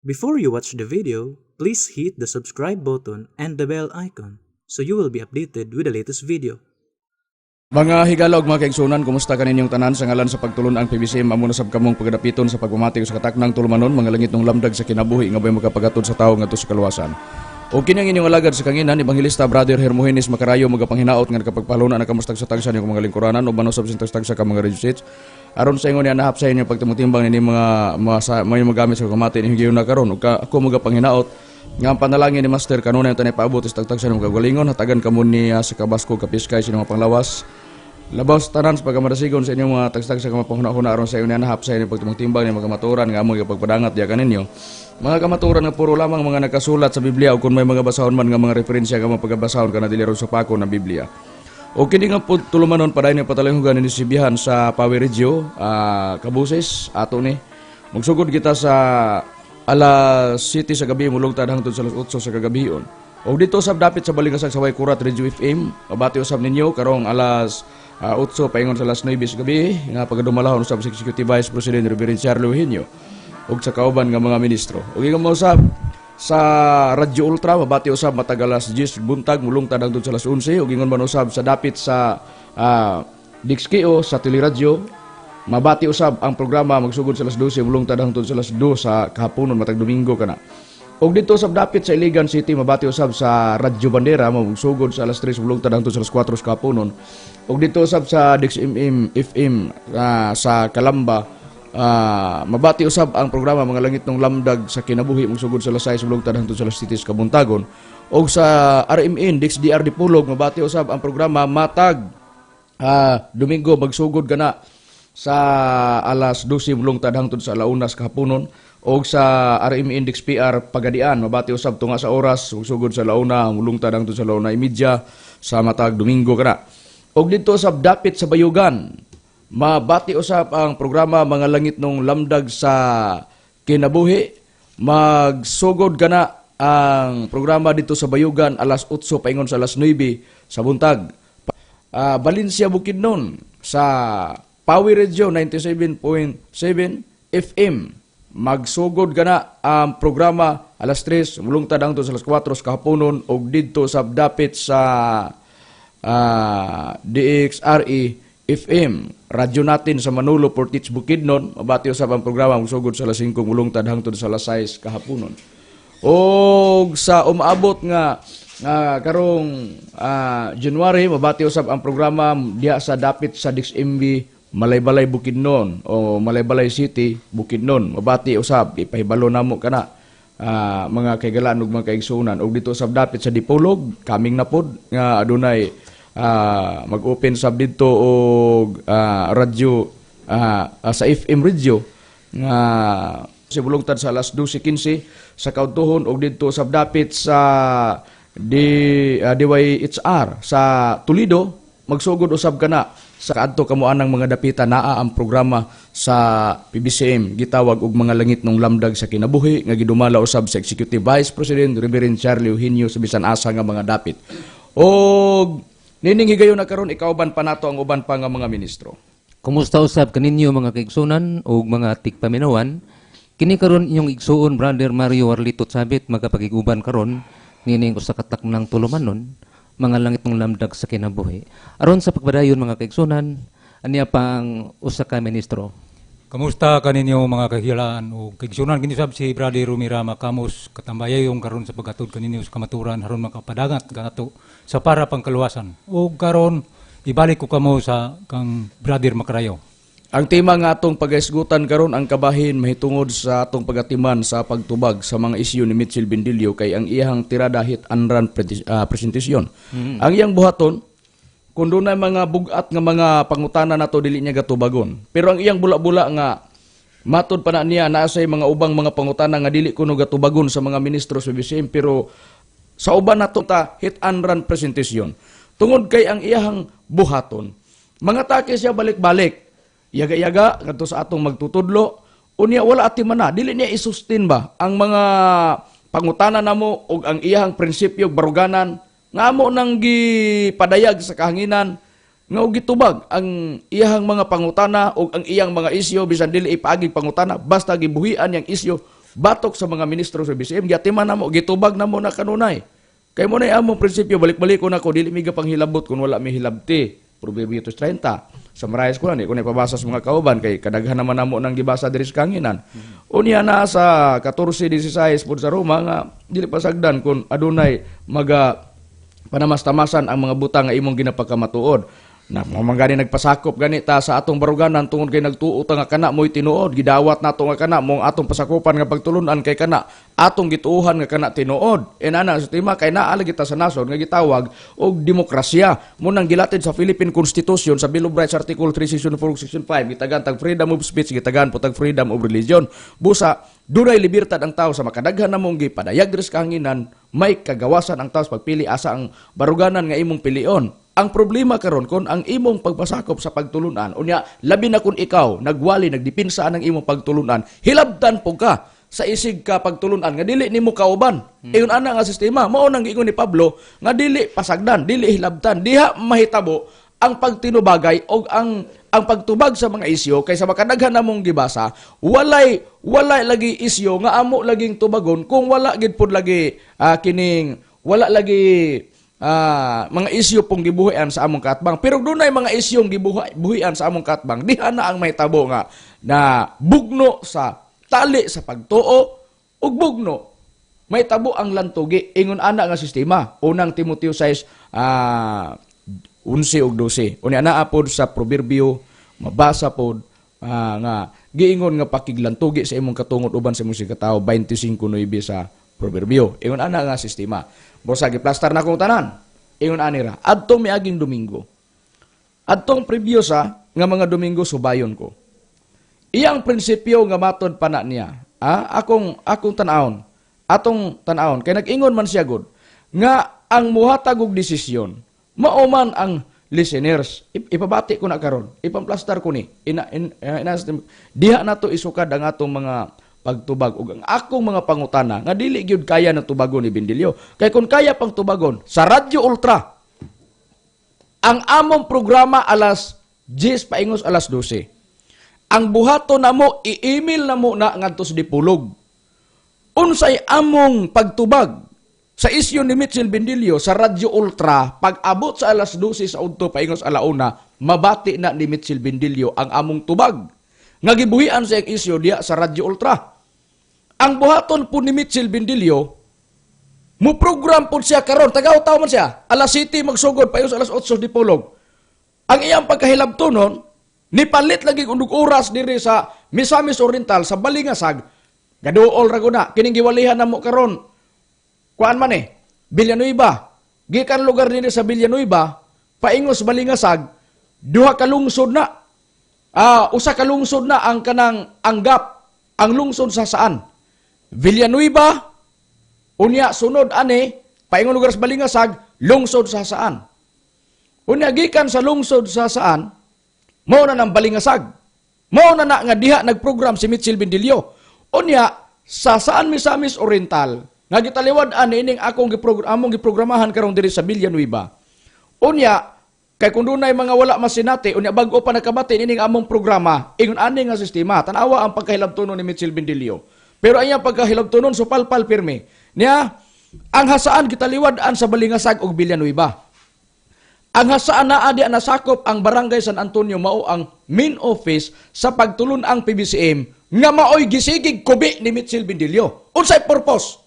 Before you watch the video, please hit the subscribe button and the bell icon so you will be updated with the latest video. Mga higala ug mga kaigsunan, kumusta kaninyong tanan? Sa ngalan sa pagtulon-ang PBCM, amo na sab kamong pagadapiton sa pagpamati sa kataknang tulumanon, Mga Langit ng Lamdag sa Kinabuhi, nga bay makapagatod sa tawo ngadto sa kaluwasan. O kini ang inyong alagad sa kanginan, Evangelista Brother Hermogenes Makarayo, magapanghinaot nga nakapagpaluna na kamo sa tagsa inyong mga lingkuranan uban usab sa tagsa ka mga radio sets. Aron sa ingon niya nahap sa inyo pagtimutimbang nini mga sa mga magamit sa pagpamati ni higayon na karon. Ug ako magapanghinaot nga ang panalangin ni Master kanunay ang tanay paabot sa tagtagsa ng kagalingon, hatagan kamo niya sa kabasko, kapiskay sa inyong mga panglawas. Labaw sa tanan, sa pagkamadasigon sa inyong mga tagstag sa kamapanguna-huna aron sa inyo nahap sa inyong pagtumong-timbang ni mga kamatuoran nga among pagpadangat diya kaninyo. Mga kamatuoran nga puro lamang mga nakasulat sa Biblia o kung may mga basahon man nga mga referensya nga mga pagkabasahon kana dili ron sa pako ng Biblia. O kini nga po tulumanon padayon nga patalinghugan ni sibihan sa Pawi Radio, Kabuses ato ni. Magsugod kita sa alas 7 sa gabi, mulungtad hangtod sa alas 8 sa kagabion. Og dito sa dapit sa Balingasag sa Way Kurat Radio FM, mabati usab ninyo karong alas 8 paingon sa alas 9 sa gabi nga pagadumalahon usab sa Executive Vice President Reverend Charlie Eugenio ug sa kauban nga mga ministro. Ug ingon mo usab sa Radyo Ultra, mabati usab matag alas 10 buntag mulungtad hangtod sa alas 11. Ug ingon man usab sa dapit sa DXKO sa Teleradyo, mabati usab ang programa magsugod sa alas 12 mulungtad hangtod sa alas 2 sa kahaponon matag Domingo kana. Og dito sa dapit sa Iligan City, mabati usab sa Radyo Bandera magsugod sa alas 3 mulungtad hangtod sa alas 4 sa kahaponon. Og dito usab sa DXMM FM sa Calamba, mabati usab ang programa Mga Langit ng Lamdag sa Kinabuhi magsugod sa alas 6 mulungtad hangtod sa alas 7 sa kabuntagon. Og sa RMN DXDR Dipolog, mabati usab ang programa matag Domingo magsugod kana sa alas 12 mulungtad hangtod sa alauna sa kahaponon. Og sa RM Index PR Pagadian, mabati usab tunga sa oras sugod sa launa mulungtad hangtod sa 1:30 sa matag Domingo kana. Og dito sa dapit sa Bayugan, mabati usab ang programa Mga Langit nung Lamdag sa Kinabuhi. Magsugod kana ang programa dito sa Bayugan alas 8 paingon sa alas 9 sa buntag. Valencia Bukidnon sa Pawi Radio 97.7 FM, magsugod kana ang programa alas 3 mulungtad hangtod sa alas 4 sa kahaponon. Og didto sa dapit sa DXRE FM, radyo natin sa Manolo Fortich Bukidnon, mabati usab ang programa magsugod sa alas 5 mulungtad hangtod sa alas 6 kahaponon. Og sa umaabot nga karong January, mabati usab ang programa diha sa dapit sa DXMB Malaybalay Bukidnon o Malaybalay City Bukidnon. Mabati usab, ipahibalo namo kana mga kaigalaan ug mga kaigsuonan. Og dito sa dapit sa Dipolog, kaming na pod nga adunay mag-open sab didto og radyo sa FM radio nga sibulungtad sa alas 12:15 sa kaudtuhon. Og didto sa dapit sa DYHR sa Toledo, magsugod usab kana sa kaadto kamo anang mga dapita, naa ang programa sa PBCM gitawag og Mga Langit ng Lamdag sa Kinabuhi nga gidumala usab sa Executive Vice President Reverend Charlie Eugenio sa bisan asa nga mga dapit. Og nining higayon na karon, ikauban pa nato ang uban pa nga mga ministro. Kumusta usab kaninyo, mga kaigsunan ug mga tigpaminawan? Kini karon inyong igsuon, Brother Mario Warlito Chabit, magapakig-uban karon nining usa ka taknang tulumanon, Mga Langit ng Lamdag sa Kinabuhi. Aron sa pagpadayon, mga kaigsunan, aniya pa ang usa ka ministro. Kamusta kaninyo, mga kahigalaan o kaigsunan? Kini sab si Brother Rumira Makamos katambayayong karon sa paghatod kaninyo sa kamaturan aron makapadangat kanato sa para pangkaluwasan. O karon ibalik ko kamo sa kang Brother Makarayo. Ang tema nga atong pagaisgutan karon, ang kabahin mahitungod sa atong pagatiman sa pagtubag sa mga isyu ni Mitchell Bendilio, kay ang iyang tirada hit and run presentasyon. Ang iyang buhaton, kung dunay mga bugat nga mga pangutana nato, dili niya gatubagon. Pero ang iyang bula-bula nga matod pa na niya naa say mga ubang mga pangutana nga dili kuno gatubagon sa mga ministro sa BCM, pero sa uban nato ta hit and run presentation. Tungod kay ang iyang buhaton, mga take siya balik-balik. Yaga-yaga ngadto sa atong magtutudlo, unya wala ati man na, dili niya isustain ba ang mga pangutana namo og ang iyang prinsipyo baruganan nga amo nang gipadayag sa kahanginan nga og gitubag ang iyang mga pangutana og ang iyang mga isyu. Bisan dili ipaagi pangutana, basta gibuhian yang isyu. Batok sa mga ministro sa BCM, giatiman namo, gitubag namo na kanunay. Kay mo na among prinsipyo, balik-balik ko na ko, dili mi gapanghilabot kung wala mi hilabti. Proverbio 30. Summarize ko na, di ko na ipabasa sa mga kauban, kay kadaghan naman namo nang gibasa diri sa kanginan. Unya na sa 14:16 pod sa Roma nga dili pasagdan kung adunay maga panamastamasan ang mga butang nga imong ginapakamatuod. Na mo man gani nagpasakop gani ta sa atong baruganan tungod kay nagtuo ta nga kana mo'y tinuod, gidawat nato nga kana mong atong pasakupan nga pagtulunan kay kana atong gituohan nga kana tinuod. Inana sa tema kay naa lagi ta sa nasod nga gitawag og demokrasya. Mo nang gilatid sa Philippine Constitution sa Bill of Rights Article 3 Section 4 Section 5, gitagan tag freedom of speech, gitagan po tag freedom of religion. Busa dunay libertad ang tao sa makadaghan namong gipadayag diri sa kahanginan, may kagawasan ang tao sa pagpili asa ang baruganan nga imong pilion. Ang problema karon kon ang imong pagpasakop sa pagtulunan, unya labi na kun ikaw nagwali nagdipinsa ang imong pagtulunan, hilabtan po ka sa isig ka pagtulunan nga dili nimo kauban. Ingon ana nga sistema, mao nang giingon ni Pablo nga dili pasagdan, dili hilabtan, diha mahitabo ang pagtinubagay o ang pagtubag sa mga isyo kay sa makadaghan namong gibasa, walay walay lagi isyo nga amo laging tubagon kung wala gid pud lagi kining wala lagi mga isyu pong gibuhian sa among katbang. Pero dunay mga isyong gibuhian sa among katbang, diha na ang mahitabo nga na bugno sa tali sa pagtuo ug bugno may tabo ang lantugi. Ingon ana nga sistema. Unang Timoteo 6 11 ug 12. Unya naa pod sa Proverbio, mabasa pod nga giingon nga pakiglantugi sa imong katungod uban sa imong sikatawo, 25:9 sa Proverbio. Ingon ana nga sistema. Bosa giplastar na kong tanan. Ingon ani ra. Adtong miaging Domingo. Adtong previous nga mga Domingo subayon ko. Iyang prinsipyo nga matod pa na niya. Akong akong tan-awon. Atong tan-awon kay nag-ingon man siya god nga ang muhatag og desisyon mao man ang listeners. Ipabati ko na karon, ipamplastar ko ni. Ina, in, eh, ina, diha nato isukad ang atong mga pagtubag ug ang akong mga pangutana nga dili gyud kaya na tubagon ni Bindilyo. Kay kung kaya pang tubagon sa Radyo Ultra, ang among programa alas 10 paingos alas 12. Ang buhaton namo, i-email namo na ngadto sa Dipolog. Unsay among pagtubag sa isyu ni Mitchell Bindilyo sa Radyo Ultra, pag abot sa alas 12 sa udto paingos alauna, mabati na ni Mitchell Bindilyo ang among tubag nga gibuhian sa iyang isyu diya sa Radyo Ultra. Ang buhaton po ni Mitchell Bindilyo, mo program po siya karon, tagaw-taw man siya, alas 7 magsugod paingos alas 8 Dipolog. Ang iyang pagkahilabtonon, nipalit lagi og oras diri sa Misamis Oriental sa Balingasag, gaduol ra guna kining giwalihan namo karon. Kuan man Villanueva. Gikan lugar dinhi sa Villanueva, paingos Balingasag, duha ka lungsod na. Usa ka lungsod na ang kanang anggap, ang lungsod sa saan? Villanueva, unya sunod ani, paingon lugar sa Balingasag, lungsod sa saan? Unya gikan sa lungsod sa saan, mao na nang Balingasag. Mao na na nga diha nagprogram si Mitchell Bindilyo. Unya sa saan Misamis Oriental, nga gitaliwad ani ining akong among giprogramahan karon diri sa Villanueva. Unya kay kung dunay mga wala masinati, unya bag-o pa nakabati ining among programa, ingon ani nga sistema. Tan-awa ang pagkahilabtonon ni Mitchell Bindilyo. Pero ang iyang pagkahilabtonon supalpal pirmi. Niya ang hasaan gitaliwad-an sa Balingasag ug Villanueva. Ang hasaan naa di nasakop ang Barangay San Antonio mao ang main office sa pagtulun-ang PBCM nga maoy gisigig kubi ni Mitchell Bindilyo. Unsay purpose?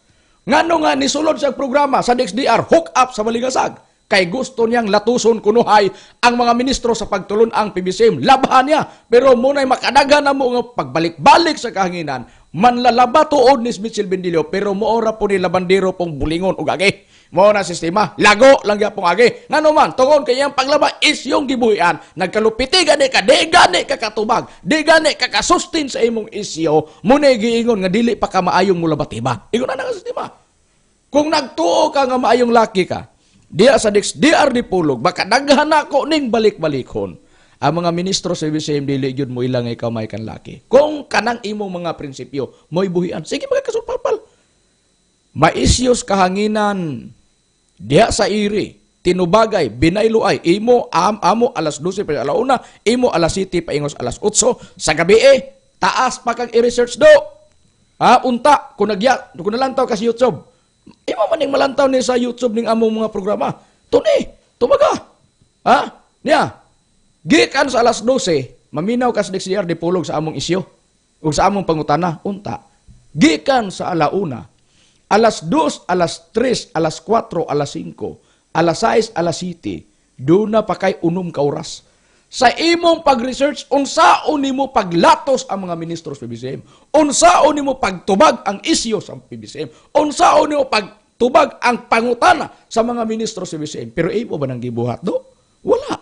Ngano nga nisulod sa programa sa DXDR hook up sa Balingasag? Kay gusto niyang latuson kunuhay ang mga ministro sa pagtulun-ang PBCM. Labhan niya. Pero muna'y makadaghan na mo nga pagbalik-balik sa kahanginan, manlalaba tuod ni Mitchell Bindilyo, pero moora po ni labandero pong bulingon ug agi. Mao na sistema. Lago lang gyapong agi. Ngano man, tungod kay iyang paglaba is yung gibuhian. Nagkalupiti gani ka, di gani ka katubag, di gani ka kasustin sa imong isyo, muna'y giingon nga dili pa ka maayong mulabatiba. Ingon na nga sistema. Kung nagtuo ka nga maayong laki ka, diya sa DR Dipolog, baka daghan nako ning balik-balikon. Ang mga ministro sa BCM dili gyud mo ilang ikaw may kan laki. Kung kanang imong mga prinsipyo mo'y buhian, sige magkasulpalpal. Maisyos kahanginan diha sa iri, tinubagay, binayluay, imo amo alas 12 pa alauna, imo alas 7 paingos alas 8 sa gabi taas pa kag i-research do. Ha, unta kung nagya, kung nalantaw ka sa YouTube. Imo man ning malantaw ni sa YouTube ning among mga programa. Tuni, tumaga. Ha? Niya. Gikan sa alas 12, maminaw ka sa DXDR di pulog sa among isyo ug sa among pangutana, unta. Gikan sa alauna, alas 2, alas 3, alas 4, alas 5, alas 6, alas 7, duna pa kay unom ka oras. Sa imong pag-research, unsaon nimo paglatos ang mga ministro sa PBCM? Unsaon nimo pagtubag ang isyo sa PBCM? Unsaon nimo pagtubag ang pangutana sa mga ministro sa PBCM? Pero imo ba nang gibuhat do? Wala.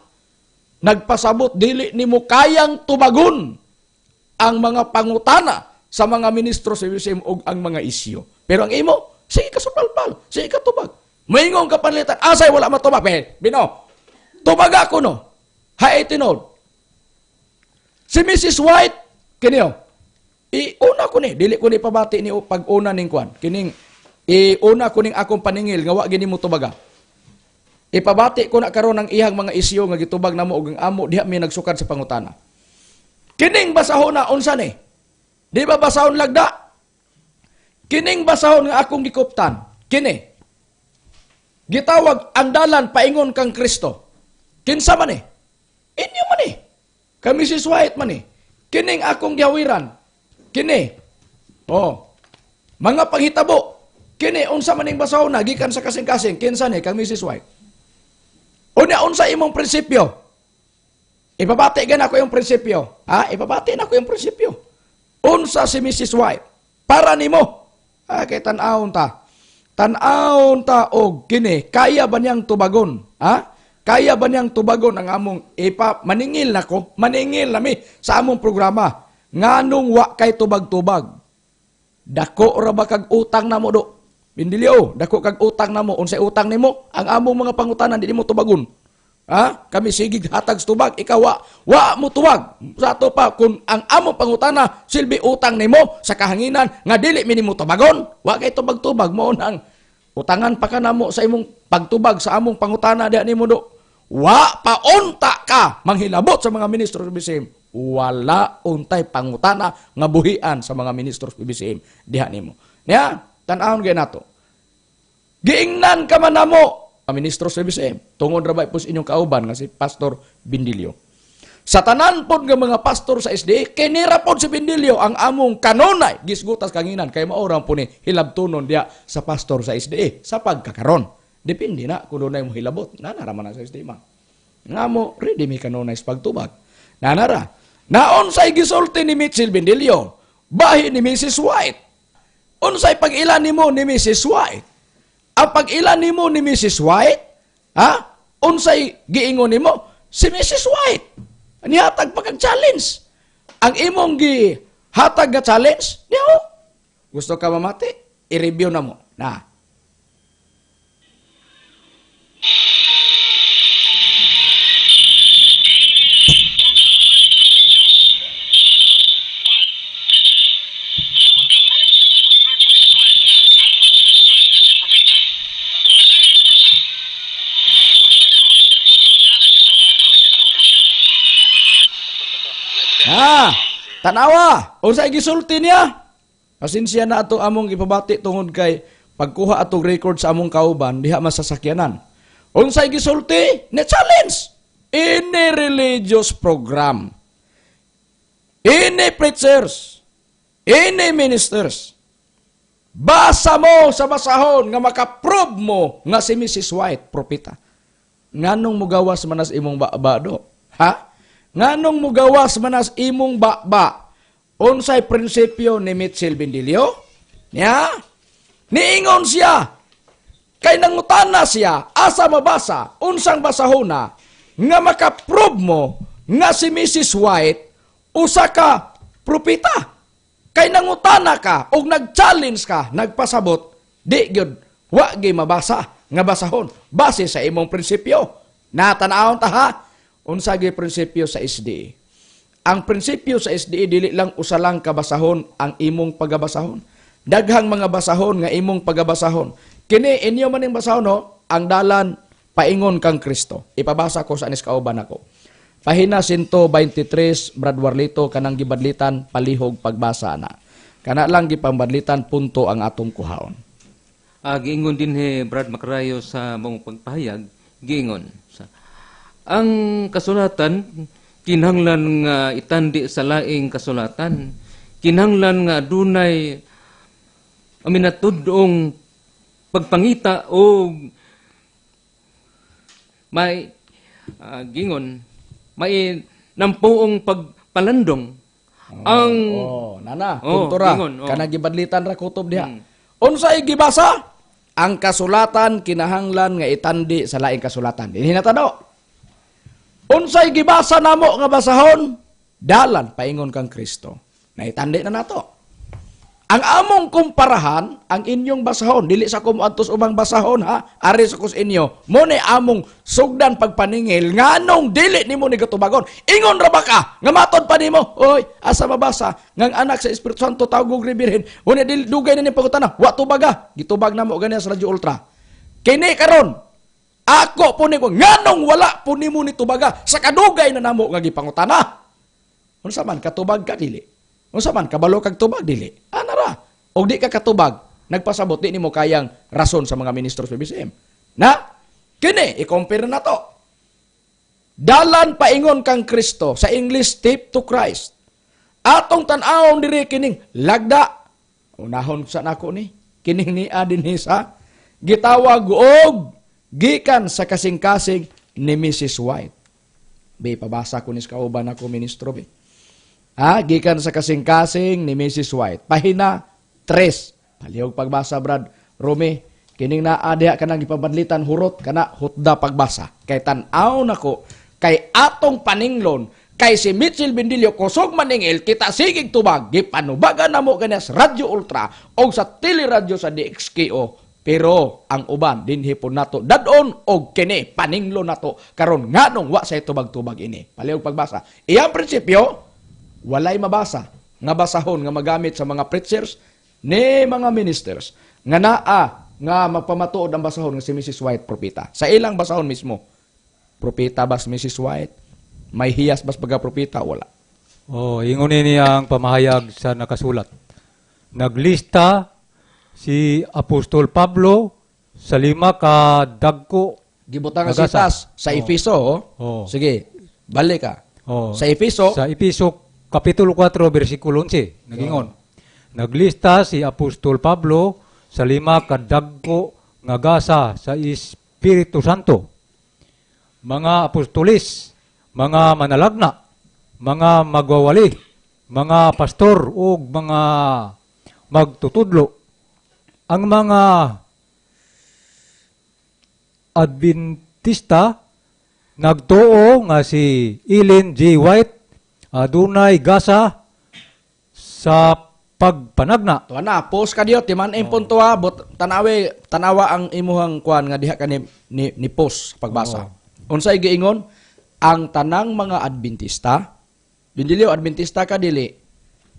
Nagpasabot dili nimo kayang tubagon ang mga pangutana sa mga ministro sa PBCM og ang mga isyo. Pero ang imo, sige ka supalpal, sige ka tubag. Moingon ka panlitan, asay wala matubag. Bino, tubag ako no. Hae tinod. Si Mrs. White, kinyo, iuna ko ni, dili ko ni pabati ni pag-una ning kwan. Kining, iuna ko ning akong paningil, nga wa gini mo tubaga. Ipabati ko na karon ang iyang mga isyo nga gitubag namo og ang amo diha mi nagsukad sa pangutana. Kining basahon na unsa ni? Di ba basahon lagda? Kining basahon nga akong gikuptan, kini. Gitawag ang dalan paingon kang Kristo. Kinsa man ni? Inyo man eh. Kami si White man eh. Kining akong gihawiran. Kini. Oh. Mga panghitabo. Kini unsa man ning basahon na gikan sa kasing-kasing. Kinsa ni kang Mrs. White? Unya unsa imong prinsipyo? Ipabati gan ako yung prinsipyo. Ha? Ipabati na ako yung prinsipyo. Unsa si Mrs. White? Para nimo. Ah, kay tan-awon ta. Tan-awon ta og kini kaya ba niyang tubagon? Ha? Kaya ba niyang tubagon ang among maningil na ko, maningil nami sa among programa. Nganong wa kay tubag-tubag? Dako ra ba kag utang namo do? Bindilyo, dako kag utang namo. Unsay utang nimo? Ang among mga pangutanan di nimo tubagon. Ha? Kami sige hatag sa tubag, ikaw wa mo tubag. Sa ato pa kun ang among pangutana silbi utang nimo sa kahanginan nga dili mi nimo tubagon. Wa kay tubag-tubag mo nang utangan pa ka namo sa imong pagtubag sa among pangutana diha nimo do. Wa paunta ka manghilabot sa mga ministro sa PBCM. Wala untay pangutana nga buhian sa mga ministro sa PBCM diha nimo. Niya, tan-awon gyud nato. Giingnan ka man namo mga ministro sa PBCM. Tungod ra ba pus inyong kauban nga si Pastor Bindilio. Sa tanan pod nga mga pastor sa SDA, kinira pod si Bindilio ang among kanunay gisgutas kanginan kay mao ra po ni hilabtunon diha sa pastor sa SDA sa pagkakaron. Depende na kung dunay mo hilabot. Nanara man na sa SDA ma. Nga mo, ready mi kanunay sa pagtubag. Nanara. Naon say gisulti ni Mitchell Bindilio, bahi ni Mrs. White. Unsay pag-ila nimo ni Mrs. White? Ang pag-ila nimo ni Mrs. White, ha? Unsay giingon nimo? Si Mrs. White. Nihatag pa kag challenge. Ang imong gihatag nga challenge, niyo. Gusto ka mamati? I-review na mo. Na. Ah, tanawa, unsay gisulti niya? Pasensya na ato among ipabati tungod kay pagkuha atong record sa among kauban diha masasakyanan. Unsay gisulti? Ni challenge. Ini religious program. Ini preachers. Ini ministers. Basa mo sa basahon nga makaprove mo nga si Mrs. White propeta. Nganong mugawas manas imong baba do? Ha? Nganong mugawas manas imong baba? Unsay prinsipyo ni Mitchell Bindilio? Nya? Niingon siya. Kay nangutana siya, asa mabasa, unsang basahona nga makaprove mo nga si Mrs. White usa ka propeta. Kay nangutana ka og nag-challenge ka, nagpasabot, di gyud wa gyud mabasa nga basahon base sa imong prinsipyo. Natan-awon ta ha. Unsa gyud prinsipyo sa SDA? Ang prinsipyo sa SDA dili lang usa lang ka basahon ang imong pagabasahon. Daghang mga basahon nga imong pagabasahon. Kini inyo man ning basahon no, ang dalan paingon kang Kristo. Ipabasa ko sa anis kauban nako. Pahina 123 Brad Warlito kanang gibadlitan palihog pagbasa na. Kana lang gipambadlitan punto ang atong kuhaon. Giingon din he Brad Macarayo sa maong pagpahayag, giingon sa ang kasulatan kinahanglan nga itandi sa laing kasulatan, kinahanglan nga adunay minatudong pagpangita o may gingon may nampuong pagpalandong ang Oh, nana, Oh, punto ra. ingon, oh. Kana gibadlitan ra kutob diha. Unsa gibasa? Ang kasulatan kinahanglan nga itandi sa laing kasulatan. Dinhi na ta do. Unsay gibasa namo nga basahon? Dalan paingon kang Kristo. Naitandi na nato. Ang among kumparahan, ang inyong basahon, dili sa ko moadto sa ubang basahon ha, ari sa kus inyo. Mo ni among sugdan pagpaningil nganong dili nimo ni gatubagon. Ingon ra ba ka nga matod pa nimo? Oy, asa mabasa ngang anak sa Espiritu Santo tawag og birhen. Unya dili dugay na ni pangutana, wa tubaga. Gitubag namo ganiya sa Radyo Ultra. Kini karon ako po nimo nganong wala po nimo ni tubaga sa kadugay na namo nga gipangutana. Unsa man katubag ka dili? Unsa man kabalo kag tubag dili? Ana ra. Og di ka katubag, nagpasabot di nimo kayang rason sa mga ministro sa BCM. Na kini i-compare na to. Dalan paingon kang Kristo, sa English step to Christ. Atong tan-awon diri kining lagda. Unahon sa nako ni kining nia dinhi sa gitawag og gikan sa kasing-kasing ni Mrs. White. Be, pabasa ko ni sa kauban ako ministro be. Ha, gikan sa kasing-kasing ni Mrs. White. Pahina 3. Palihog pagbasa Brad Rome. Kining naa diha kanang gipabadlitan hurot kana hutda pagbasa. Kay tan-aw nako kay atong paninglon kay si Mitchell Bendillo kusog maningil kita sigig tubag gipanubagan namo kaniya sa Radyo Ultra og sa Teleradyo sa DXKO. Pero ang uban dinhi po nato dadon og kini paninglo nato karon nganong wa say tubag-tubag ini. Palihog pagbasa. Iyang prinsipyo walay mabasa nga basahon nga magamit sa mga preachers ni mga ministers nga naa nga magpamatuod ang basahon nga si Mrs. White propeta. Sa ilang basahon mismo, propeta bas Mrs. White? May hiyas bas pagka propeta? Wala. Oh, ingon ni ang pamahayag sa nakasulat. Naglista si Apostol Pablo sa 5 ka dagko Gibutang ang nagasa. sitas sa Efeso. Oh. Oh. Sige, balik ka. Oh. Sa Efeso, Sa Efeso Kapitulo 4, versikulo 11, nagingon. Naglista si Apostol Pablo sa 5 ka dagko nga gasa sa Espiritu Santo. Mga apostolis, mga manalagna, mga magwawali, mga pastor ug mga magtutudlo. Ang mga Adventista nagtuo nga si Ellen G. White adunay gasa sa pagpanagna. Tuwa na, post ka diyo, timan oh. Punto ha, but tanawe, tanawa ang imuhang kuan nga diha ka ni post pagbasa. Oh. Unsay giingon? Ang tanang mga Adventista, Bindilyo, Adventista ka dili.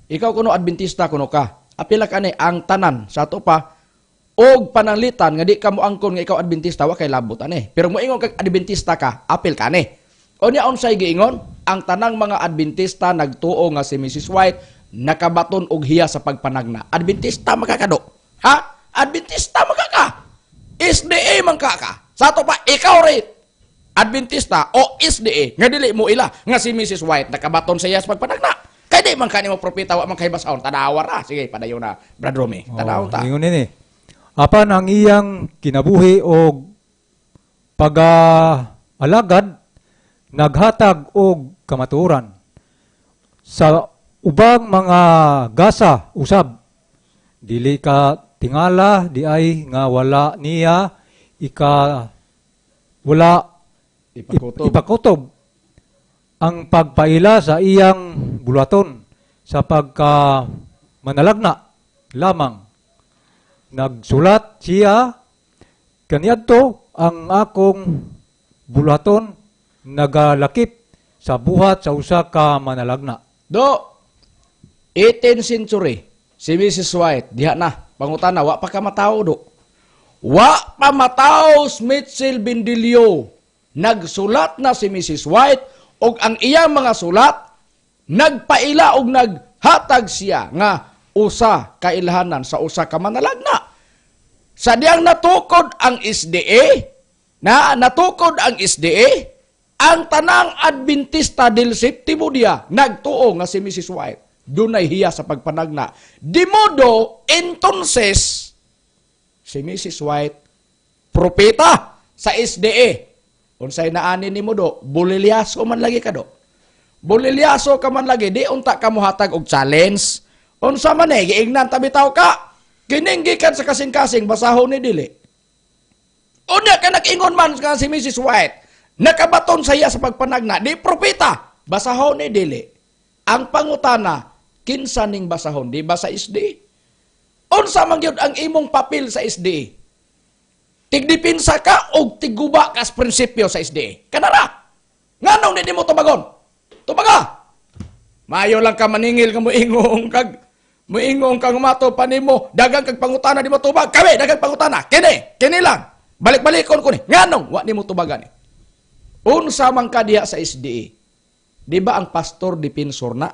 Ikaw kuno Adventista kuno ka. Apila ka ni ang tanan sa ato pa og pananglitan nga di ka moangkon nga ikaw Adventista wa kay labot ani. Pero moingon kag Adventista ka, apil ka ni. Unya unsay giingon? Ang tanang mga Adventista nagtuo nga si Mrs. White nakabaton og hiya sa pagpanagna. Adventista makakado. Ha? Adventista makaka. SDA man ka ka. Sa ato pa ikaw rin Adventista o SDA nga dili mo ila nga si Mrs. White nakabaton sa iya sa pagpanagna. Kay di man kanimo propeta wa man kay basahon. Tanawa ra. Sige, padayon na Brad Romy. Tanaw ta. Ingon nini. Apan ang iyang kinabuhi og pag-alagad naghatag og kamatuoran sa ubang mga gasa usab dili ka tingala di ay nga wala niya ika wala Ipakutob. Ipakutob ang pagpaila sa iyang bulaton sa pagka manalagna lamang. Nagsulat siya kaniadto ang akong bulaton nagalakip sa buhat sa usa ka manalagna. Do 18th century si Mrs. White diha na pangutana wa pa ka matawo do. Wa pa matawo Mitchell Bendilio. Nagsulat na si Mrs. White og ang iyang mga sulat nagpaila og naghatag siya nga Usa ka ilhanan sa usa ka manalagna. Sa diyang natukod ang SDA, na natukod ang SDA, ang tanang Adventista del Septimo Dia nagtuo nga si Mrs. White dunay hiya sa pagpanagna. Di modo, entonces, si Mrs. White, propeta sa SDA. Unsay naani nimo, do, bulilyaso man lagi ka, do. Bulilyaso ka man lagi, di unta ka mohatag og challenge. Unsa man eh, giingnan ta bitaw ka. Kining gikan sa kasing-kasing, basahon ni dili. Unya ka nag-ingon man nga si Mrs. White, nakabaton sa iya sa pagpanagna, di propeta, basahon ni dili. Ang pangutana, kinsa ning basahon, di ba sa SDA? Unsa man gyud ang imong papel sa SDA? Tigdipinsa ka og tiguba ka sa prinsipyo sa SDA. Kanara. Nganong di mo tubagon? Tubaga. Maayo lang ka maningil nga moingong kag moingong kang mato pa nimo, dagang kag pangutana di mo tubag. Kami dagang pangutana. Kini, kini lang. Balik-balikon ko ni. Nganong wa nimo tubagan ni? Unsa man ka diha sa SDA? Di ba ang pastor dipensor na?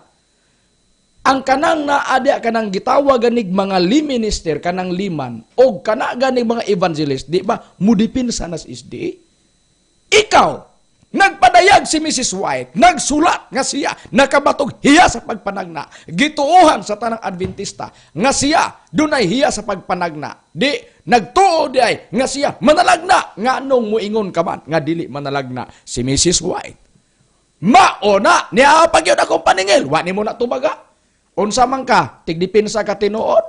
Ang kanang naa diha, kanang gitawag ganig mga lay minister, kanang liman og kana ganig mga evangelist, di ba mudipinsa na sa SDA? Ikaw, nagpadayag si Mrs. White, nagsulat nga siya nakabatog hiya sa pagpanagna. Gituohan sa tanang Adventista nga siya dunay hiya sa pagpanagna. Di nagtuo di ay nga siya manalagna. Nganong muingon ka man nga dili manalagna si Mrs. White? Maona niya pa gyud akong paningil, wa nimo na tubaga. Unsa man ka, tigdipinsa ka tinuod?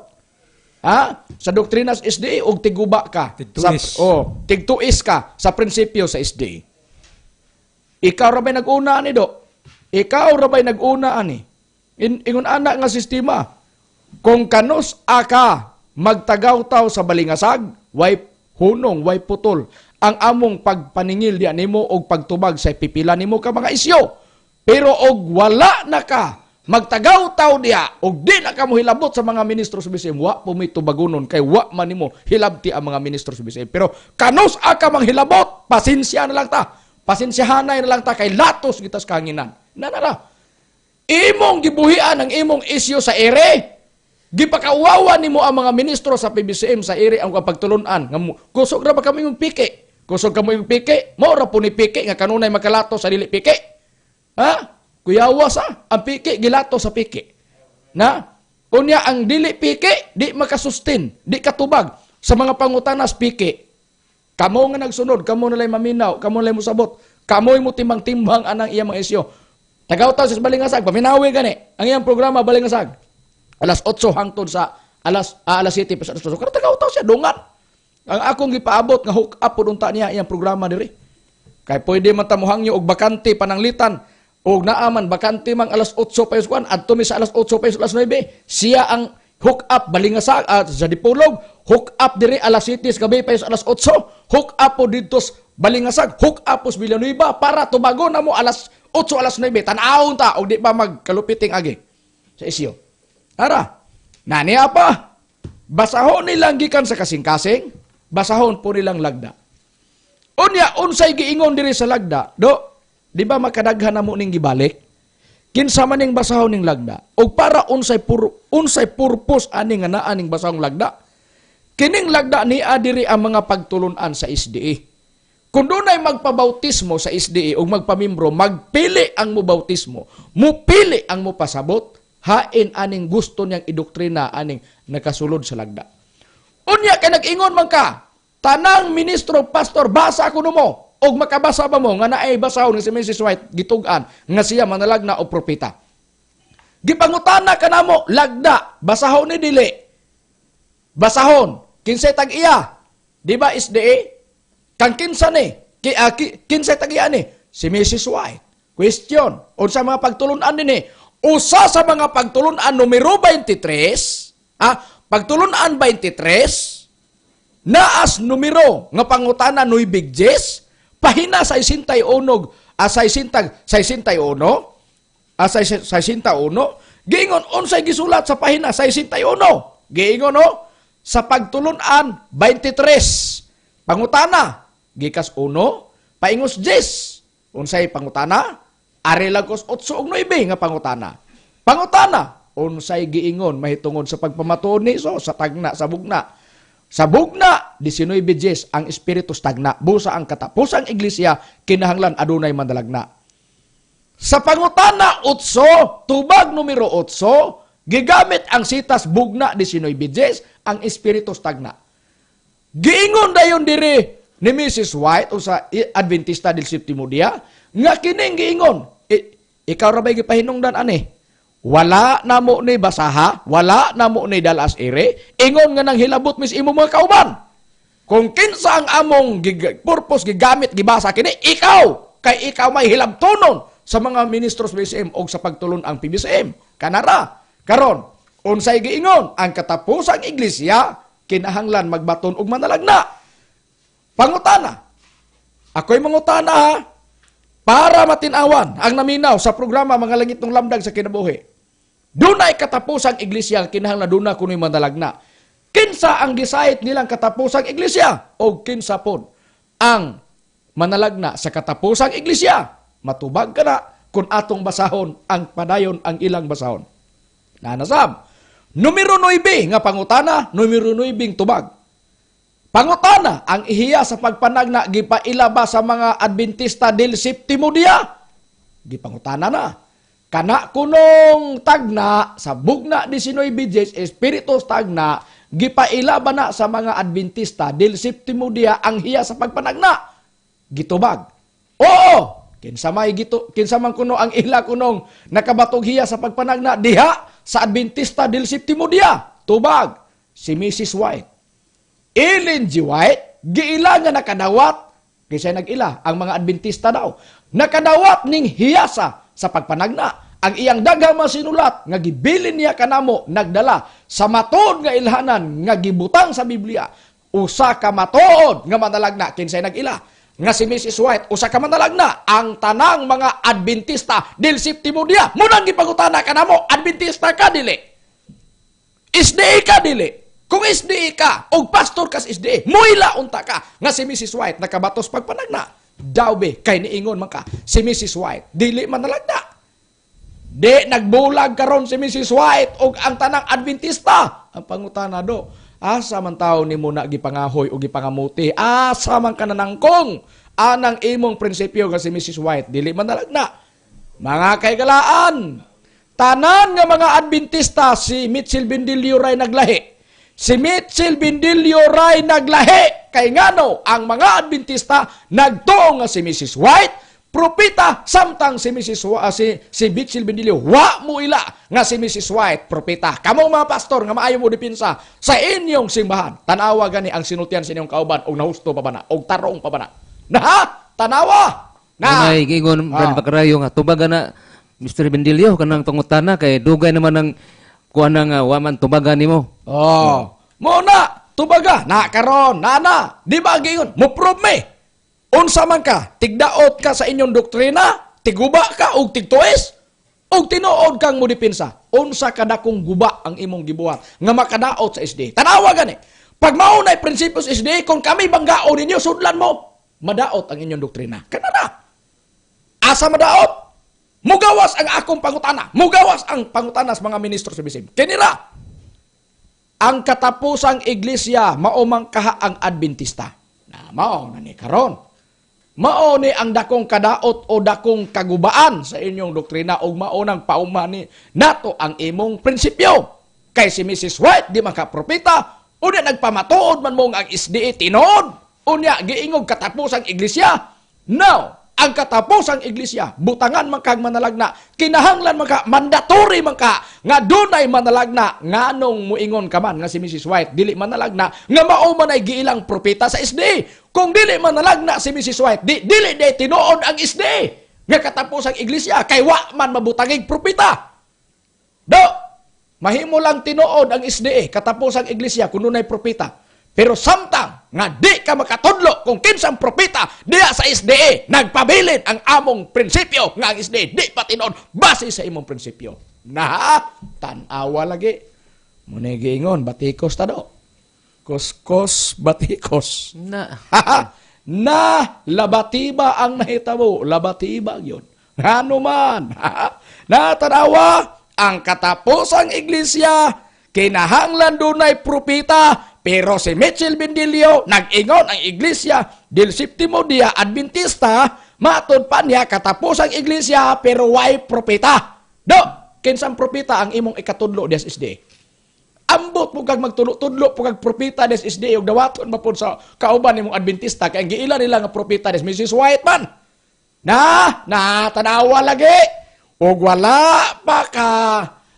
Ha? Sa doktrina sa SDA og tiguba ka Tigtuis. Sa, oh, tigtuis ka sa prinsipyo sa SDA. Ikaw ra bay nag-una ani, do? Ikaw ra bay nag-una ani? Ingon ana nga sistema. Kung kanus aka magtagaw-taw sa balingasag, way hunong, way putol ang among pagpaningil diya nimo og pagtubag sa pipila nimo ka mga isyo. Pero og wala na ka magtagaw-taw diya og di na ka mo hilabot sa mga ministro sa BCM, wa po may tubagunon kay wa man nimo hilabti ang mga ministro sa BCM. Pero kanus aka manghilabot, pasensya na lang ta. Pasensyahanay na lang ta kay latos kita sa kahanginan. Nanara. Imong gibuhian ang imong isyu sa ere. Gipakauwawan nimo ang mga ministro sa PBCM sa ere ang pagtulunan. Nga kusog ra ba kami yung piki? Kusog kamo yung piki? Mao ra po ni piki nga kanunay makalato sa dili piki. Ha? Kuyawas ha? Ang piki gilato sa piki. Na? Unya ang dili piki, di makasustain, di katubag sa mga pangutanas piki. Kamo nga nagsunod, kamo nalay maminaw, kamo nalay musabot, kamoy mo timbang-timbang anang iyang mga isyo. Tagaw-taw sa Balingasag, paminawi gani ang iyang programa Balingasag. Alas 8 hangtod sa alas 7 pa sa alas 8. Pero tagaw-taw siya dungan. Ang akong gipaabot nga hook up pud unta niya iyang programa diri. Kay pwede man ta mohangyo og bakante pananglitan og naa man bakante mang alas 8 pa kuan adto mi sa alas 8 pa alas 9, siya ang hook up Balingasag sa Dipolog, hook up diri alas 7 sa gabi pa alas 8, hook up po didto sa Balingasag, hook up po sa Villanueva para tubagon na mo alas 8, alas 9. Tan-awon ta og di ba magkalupiting agi sa isyo. Ara, naniya pa. Basahon nilang gikan sa kasing-kasing, basahon po nilang lagda. Unya, unsay giingon diri sa lagda? Do, di ba makadaghan na mo ning gibalik? Kinsa man ning basahon ning lagda? Og para unsay purpose ani nga naa ning basahong lagda? Kining lagda niya diri ang mga pagtulunan sa SDA. Kung dunay magpabautismo sa SDA o magpamimbro, magpili ang mobautismo, mupili ang mopasabot, hain aning gusto niyang idoktrina aning nakasulod sa lagda. Unya kay nag-ingon man ka, tanang ministro, pastor, basa kuno mo, og makabasa ba mo nga naay basahon nga si Mrs. White gitug-an nga siya manalagna o propeta. Gipangutana ka namo, lagda, basahon ni dili. Basahon, kinsay tag-iya? Di ba SDA? Kang kinsa ni? Kinsay tag-iya ni? Si Mrs. White. Question, unsa mga pagtulunan nini? Usa sa mga pagtulunan numero 23, pagtulunan 23, naas numero nga pangutana nuybig jes, pahina sa isintay unog, 61, 61, giingon unsay gisulat sa pahina sa 61, giingon no, sa pagtulunan 23, pangutana, gikas 1, paingos 10, unsay pangutana, ari lang kos 8 ug 9 nga pangutana. Pangutana, Unsay giingon mahitungod sa pagpamatuod ni Jesus sa tagna, sa bugna? Sa bugna, 19:10, ang espiritu tagna. Busa ang katapusang iglesia kinahanglan adunay manalagna. Sa pangutana 8, tubag numero 8, gigamit ang sitas bugna 19:10, ang espiritu tagna. Giingon dayon diri ni Mrs. White o sa Adventista del Septimo Dia nga kining giingon, ikaw ra bay gipahinungdan ani? Wala namo ni basaha, wala namo ni dalas ere, ingon nga nang hilabot mis imo mga kauban. Kung kinsa ang among purpose gigamit gibasa kini, ikaw kay ikaw may hilabtonon sa mga ministros BCM og sa pagtulon ang PBCM. Kanara karon unsay giingon? Ang katapusang iglesia kinahanglan magbaton og manalagna. Pangutana. Ako'y mangutana ha, para matinawan ang naminaw sa programa Mga Langit ng Lamdag sa Kinabuhi. Dunay katapusang iglesia, kinahanglan duna kuno'y manalagna. Kinsa ang gisayit nilang katapusang iglesia? O kinsa pod ang manalagna sa katapusang iglesia? Matubag ka na kung atong basahon ang padayon ang ilang basahon. Nanasab. Numero 9 nga pangutana, numero 9 tubag. Pangutana, ang ihiya sa pagpanagna gipaila ba sa mga Adventista del Septimo Dia? Gipangutana na. Kana kunong tagna sa bugna 19:10, espiritu tagna, gipaila ba na sa mga Adventista del Septimo Dia ang hiya sa pagpanagna? Gitubag. Oo, kinsa may gitu, kinsa man kuno ang ila kunong nakabatog hiya sa pagpanagna diha sa Adventista del Septimo Dia? Tubag si Mrs. White. Ellen G. White, giila nga nakadawat, kaysa nag-ila, ang mga Adventista daw, nakadawat ning hiyasa sa pagpanagna. Ang iyang daghang mga sinulat, nga gibilin niya kanamo, nagdala sa matuod nga ilhanan, nga gibutang sa Biblia, usa ka matuod nga manalagna, kinsay nag-ila, nga si Mrs. White, usa ka manalagna, ang tanang mga Adventista del Septimo Dia, munang gipangutana kanamo, Adventista ka dili? SDA ka dili? Kung SDA ka, og pastor ka sa SDA, muila unta ka nga si Mrs. White nakabatos pagpanagna. Daw be, kay niingon man ka, si Mrs. White, dili man nalagna. Di nagbulag karon si Mrs. White og ang tanang Adventista. Ang pangutana do, asa man tawo nimo na gipangahoy o gipangamuti? Asa man ka nanangkong anang imong prinsipyo nga si Mrs. White dili man nalagna? Mga kaigalaan, tanan nga mga Adventista, si Mitchell Bendilio ray naglahi. Si Mitchell Bendilio ray naglahi. Kay ngano ang mga Adventista nagtuo nga si Mrs. White propeta, samtang si Mrs. Si Mitchell Bendilio wa mo ila nga si Mrs. White propeta. Kamo mga pastor nga maayo mo depensa sa inyong simbahan, tanawa gani ang sinultian sa inyong kauban og nahusto pa ba na og tarong pa ba na? Na tanawa na. Unay giingon Brad Bakarayo nga tubaga na Mr. Bendilio kanang pangutana kay dugay naman ang kuan nga wa man tubaga nimo. Oh, mo na tubaga na karon nana, di ba giingon mo prove me? Unsa man ka, tigdaot ka sa inyong doktrina, tiguba ka og tigtuis, og tinuod kang modepensa. Unsa kadakong guba ang imong gibuhat nga makadaot sa SDA? Tanawa gani. Pag mao nay prinsipyo sa SDA, kung kami banggaon ninyo, sudlan mo, madaot ang inyong doktrina. Kanana. Asa madaot? Mugawas ang akong pangutana. Mugawas ang pangutana sa mga ministro sa BCM. Kinira, ang katapusang iglesia, mao man kaha ang Adventista. Na mao na ni karon. Mao ni ang dakong kadaot o dakong kagubaan sa inyong doktrina og mao nang paumani nato ang imong prinsipyo. Kay si Mrs. White di makapropeta, unya nagpamatuod man mo ang SDA tinuod, unya giingog katapusang iglesia. Now, ang katapusang iglesia, butangan man kag manalagna, kinahanglan man ka, mandatory man ka, nga dunay manalagna, nganong muingon ka man nga si Mrs. White dili manalagna, nga mao man ay giilang propeta sa SDA. Kung dili manalagna si Mrs. White, dili di tinuod ang SDA nga katapusang iglesia, kay wa man mabutangig propeta. Do, mahimo lang tinuod ang SDA, katapusang iglesia, kung dunay propeta. Pero samtang nga di ka makatudlo kung kinsang propeta diha sa SDA, nagpabilin ang among prinsipyo nga ang SDA di pa tinuod base sa imong prinsipyo. Na tan-awa lagi. Muna giingon batikos ta do. Kuskos batikos. Na Na labatiba ang nahitabo, labatiba gyud. Ngano man. Na tan-awa. Ang katapusang iglesia kinahanglan dunay propeta, pero si Mitchell Bendilio nag-ingon ang Iglesia del Septimo Dia Adventista matud pa niya katapusang iglesia pero way propeta. Do, kinsang propeta ang imong ikatudlo des SDA? Ambot mo kag magtudlo-tudlo po kag propeta des SDA ug dawaton mapud sa kauban nimong Adventista kay ang giila nila nga propeta des Mrs. White man. Na, na tanawa lagi. Ug wala pa ka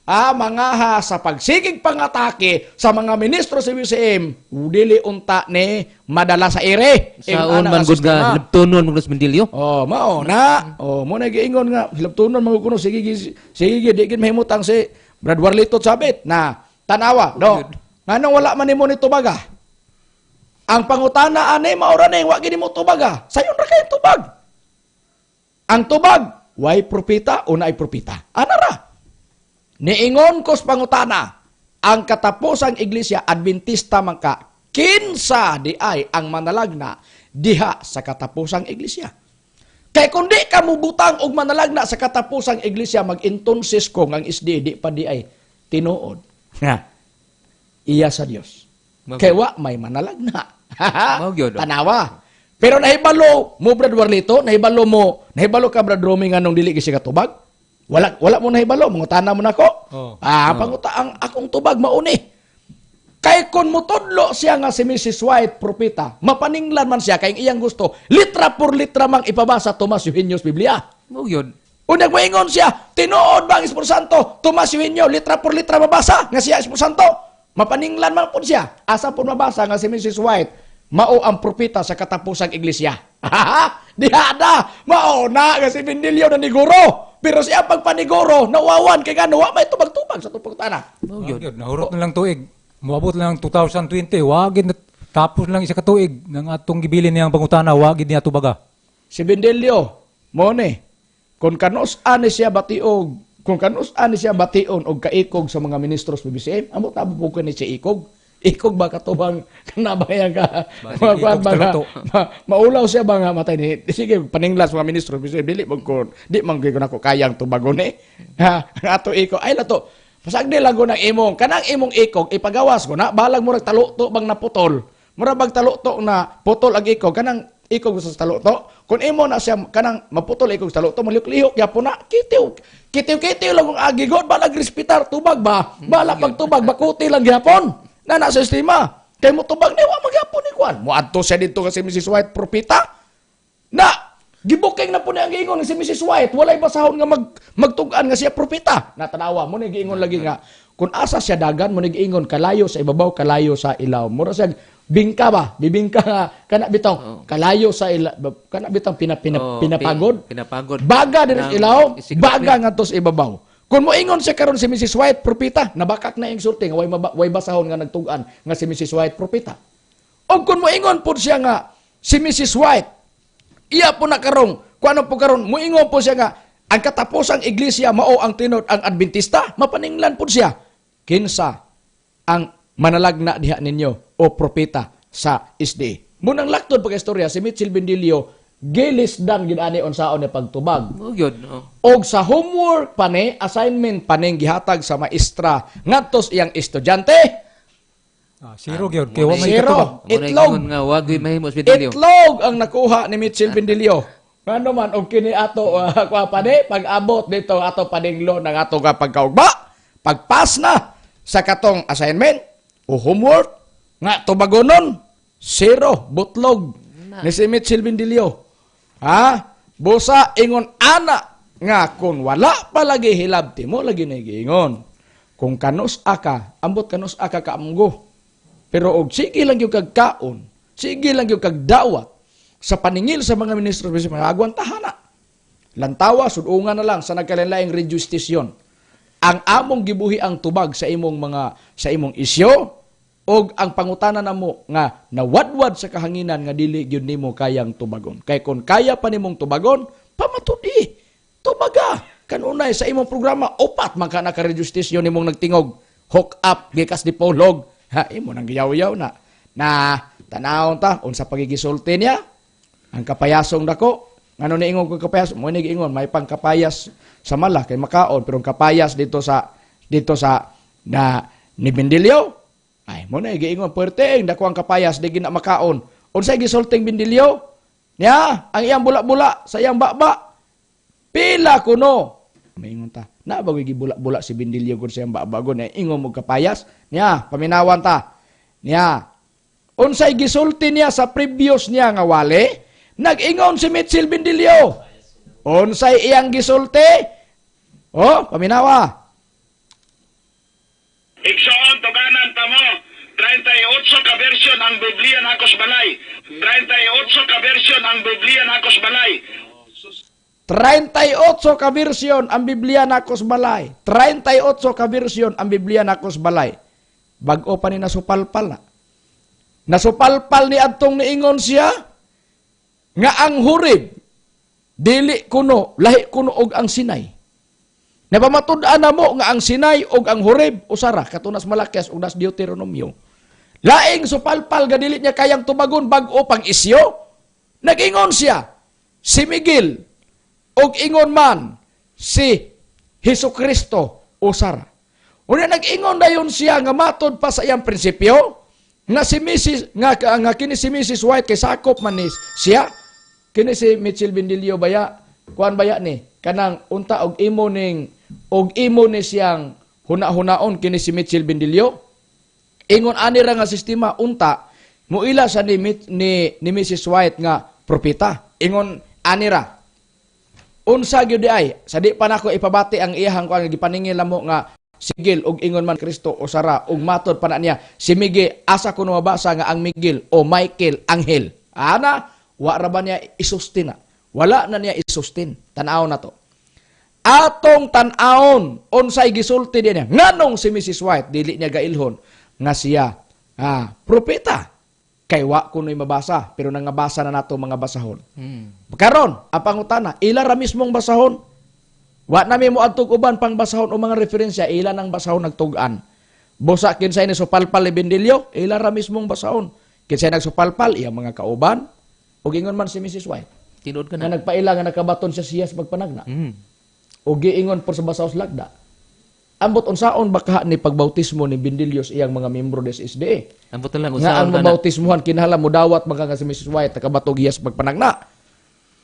mga ha sa pagsigig pangatake sa mga ministro sa BCM, dili unta ni madala sa ere. Saon man gud nga hilabtonon man gud Mendilio. Oh, mao na. Oh, mo na giingon nga hilabtonon man kuno, sige sige, di gid mahimutang si Brad Warlito sabit na tanawa. No. Nganong wala man nimo ni tubaga? Ang pangutana ani mao ra ning wa gid nimo tubaga. Sayon ra kay tubag. Ang tubag, way propeta o naay propeta. Ana ra. Niingon ko sa pangutana, ang katapusang iglesia Adventista man ka, kinsa di ay ang manalagna diha sa katapusang iglesia. Kay kung di ka mubutang og manalagna sa katapusang iglesia, mag-intonsis ko ang SDA di pa di ay tinuod. Ha. Iya sa Dios. Kay wa may manalagna. Tanawa. Pero nahibalo mo Brad Warlito, nahibalo mo, nahibalo ka Brad Romy nganong dili gyud siya katubag? Wala wala mo nahibalo, mangutana mo nako. Oh. Ah, panguta ang akong tubag mauni. Kay kun mutudlo siya nga si Mrs. White propeta, mapaninglan man siya kay iyang gusto, litra por litra mang ipabasa Tomas Eugenio's Biblia. Mao gyud. Unyag moingon siya, tinuod ba ang Espiritu Santo? Tomas Eugenio, litra por litra mabasa nga siya Espiritu Santo. Mapaninglan man pud siya. Asa pud mabasa nga si Mrs. White mao ang propeta sa katapusang iglesia. Diha na, mao na nga si Bendilio na niguro. Pero siya pagpaniguro, nawawan kay ngano wa may tubag-tubag sa tupang tana. Mao gyud. Gyud, nahurot na lang tuig. Moabot lang 2020, wa gid na- tapos lang isa ka tuig nang atong gibilin niyang pangutana, wa gid niya tubaga. Si Bendelio, mo ni, kung kanus ani siya batiog, kung kanus ani siya bation og kaikog sa mga ministros BBCM, amo tabo po ni siya ikog. Ikog ba katubang kanabayan ka? Basig Mga kuwan ikog ba sa nga, luto. Maulaw siya ba nga matay ni? Sige, paninglas mga ministro BBCM, dili man ko, di man gyud nako kayang tubagon ni. Ha, ang ato ikog ay lato. Pasagdi lang ko ng imong, kanang imong ikog ipagawas ko na, balag murag taluto bang naputol. Murag bag taluto na putol ang ikog, kanang ikog sa taluto. Kung imo na siya kanang maputol ikog sa taluto, malihok-lihok gyapon na, kitiw. Kitiw-kitiw lang kung agi god, balag respitar tubag ba? Bala pag tubag bakuti lang gyapon. Na na sistema. Kay mo tubag ni wa magyapon ni kwan. Moadto siya didto kasi Mrs. White propeta. Na gibuking na po niya ang giingon si Mrs. White, walay basahon nga magtug-an nga siya propeta. Natanawa mo ni giingon lagi nga kung asa siya dagan mo ni giingon kalayo sa ibabaw, kalayo sa ilaw. Mura siya bingka ba? Bibingka nga kana bitong kalayo sa ila, kana bitong Oh, pinapagod. Pinapagod. Baga diri sa Nang ilaw, isiguro baga ngadto sa ibabaw. Kung moingon siya karon si Mrs. White propeta, nabakak na iyang sulti nga way basahon nga nagtug-an nga si Mrs. White propeta. Og kung moingon pud siya nga si Mrs. White, iya po na karong, kung ano po karon, moingon po siya nga ang katapusang iglesia mao ang tinuod ang Adventista, mapaninglan pud siya. Kinsa ang manalagna diha ninyo o propeta sa SDA. Munang laktod pagka istorya si Mitchell Bendilio gilis dan gid ani unsaon ni pagtubag. Mao gyud. Oh. Og sa homework pa ni, assignment pa ning gihatag sa maestra ngadto sa iyang estudyante, Zero gyud kay wa may Zero. katubag. Mao na Itlog. ingon nga wa gyud mahimo sa Bendilio. Itlog ang nakuha ni Mitchell Bendilio. Ngano man og kini ato kuha pa ni pag-abot dito ato paninglo ng ato nga pagkaugma, pagpas na sa katong assignment o homework nga tubagonon, zero butlog ni si Mitchell Bendilio. Ha? Busa ingon ana nga kung wala pa lagi hilabti mo lagi na giingon. Kung kanus aka, ambot kanus aka kaamgo. Pero og sige lang gyud kag kaon, sige lang gyud kag dawat sa paningil sa mga ministro sa mga agwantahan na. Lantawa, sudungan na lang sa nagkalain-laing radio station. Ang among gibuhi ang tubag sa imong mga sa imong isyo og ang pangutana namo nga nawadwad sa kahanginan nga dili gyud nimo kayang tubagon. Kay kon kaya pa nimong tubagon, pamatudi. Tubaga kanunay sa imong programa upat man ka naka radio station nimong nagtingog. Hook up gikas di polog. Ha, imo nang giyaw-yaw na. Na tanawon ta unsa pagigisulti niya ang kapayasong dako. Ngano niingon ko kapayas? Mo ni giingon may pangkapayas sa mala kay makaon, pero ang kapayas dito sa na ni Bendilio ay mo na giingon puwerte ang dako ang kapayas, di gina makaon. Unsay gisulting Bendilio? Nya, ang iyang bula-bula sa iyang baba. Pila kuno. Maingon ta. Na ba gibula-bula si Bendilio gud sa iyang baba gon eh, ingon mo kapayas? Nya, paminawan ta. Nya. Unsay gisulti niya sa previous niya nga wale? Nag-ingon si Mitchell Bendilio. Unsay iyang gisulti? Oh, paminawa. Igsoon, tuganan pa mo. 38 ka version ang Biblia nakos balay. 38 ka version ang Biblia nakos balay. 38 ka version ang Biblia nakos balay. 38 ka version ang Biblia nakos balay. Bag-o pa ni nasupalpal na. Nasupalpal ni adtong niingon siya nga ang Horeb dili kuno, lahi kuno og ang Sinai. Napamatud-an na mo nga ang Sinai og ang Horeb usara katunas Malakias ug nas Deuteronomio. Laing supalpal ga dili niya kayang tubagon, bag-o pang isyo. Nag-ingon siya si Miguel og ingon man si Hesus Kristo usara. Unya nag-ingon dayon siya nga matod pa sa iyang prinsipyo nga si Mrs. nga kini si Mrs. White kay sakop man ni siya. Kini si Mitchell Bendilio baya, kuan baya ni kanang unta og imo ni siyang huna-hunaon. Kini si Mitchell Bendilio, ingon ani ra nga sistema, unta muila sa ni Mrs. White nga propeta, ingon ani ra. Unsa gyud ay sa di pa nako ipabati ang iyahang kuan, gipaningil mo nga sigil og ingon man Kristo usara og matod pa na niya si Miguel, asa ko mabasa nga ang Miguel o Michael anghel ana? Wa ra ba niya isustin na? Wala na niya isustin. Tan-aw na to, atong tan-awon unsay gisulti niya, nganong si Mrs. White dili niya gailhon nga siya propeta, kay wa kuno'y mabasa, pero nangabasa na nato mga basahon. Karon ang pangutana, ila ra mismong basahon. Wa na mi moadtog uban pang basahon o mga referensya, ila nang basahon nagtug-an. Busa kinsay ni supalpal ni Bendilio, ila ra mismong basahon. Kinsay nagsupalpal, iyang mga kauban ug ingon man si Mrs. White Tinuod ka nga na. Nagpaila nga nakabaton siya siya sa pagpanagna. O giingon por sa basaw sa lagda. Ambot unsaon baka ni pagbautismo ni Bendilio sa iyang mga membro des SDA? Ambot na lang Nga unsaon ang ka na. mabautismuhan kinahanglan modawat man ka nga si Mrs. White nakabatog iya sa pagpanagna.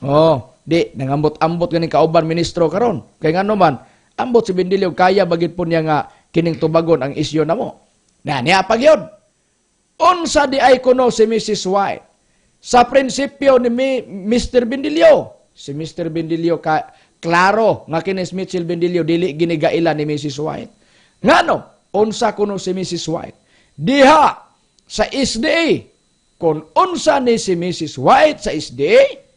Oh, di nangambot-ambot ganing kauban ministro karon. Kay ngano man, ambot si Bendilio kaya bagid po niya nga kining tubagon ang isyu namo. Na niya pagyod. Unsa di ay kuno si Mrs. White sa prinsipyo ni Mr. Bendilio? Si Mr. Bendilio ka klaro nga kini si Mitchell Bendilio dili ginigaila ni Mrs. White. Ngano? Unsa kuno si Mrs. White diha sa SDA? Kung unsa ni si Mrs. White sa SDA,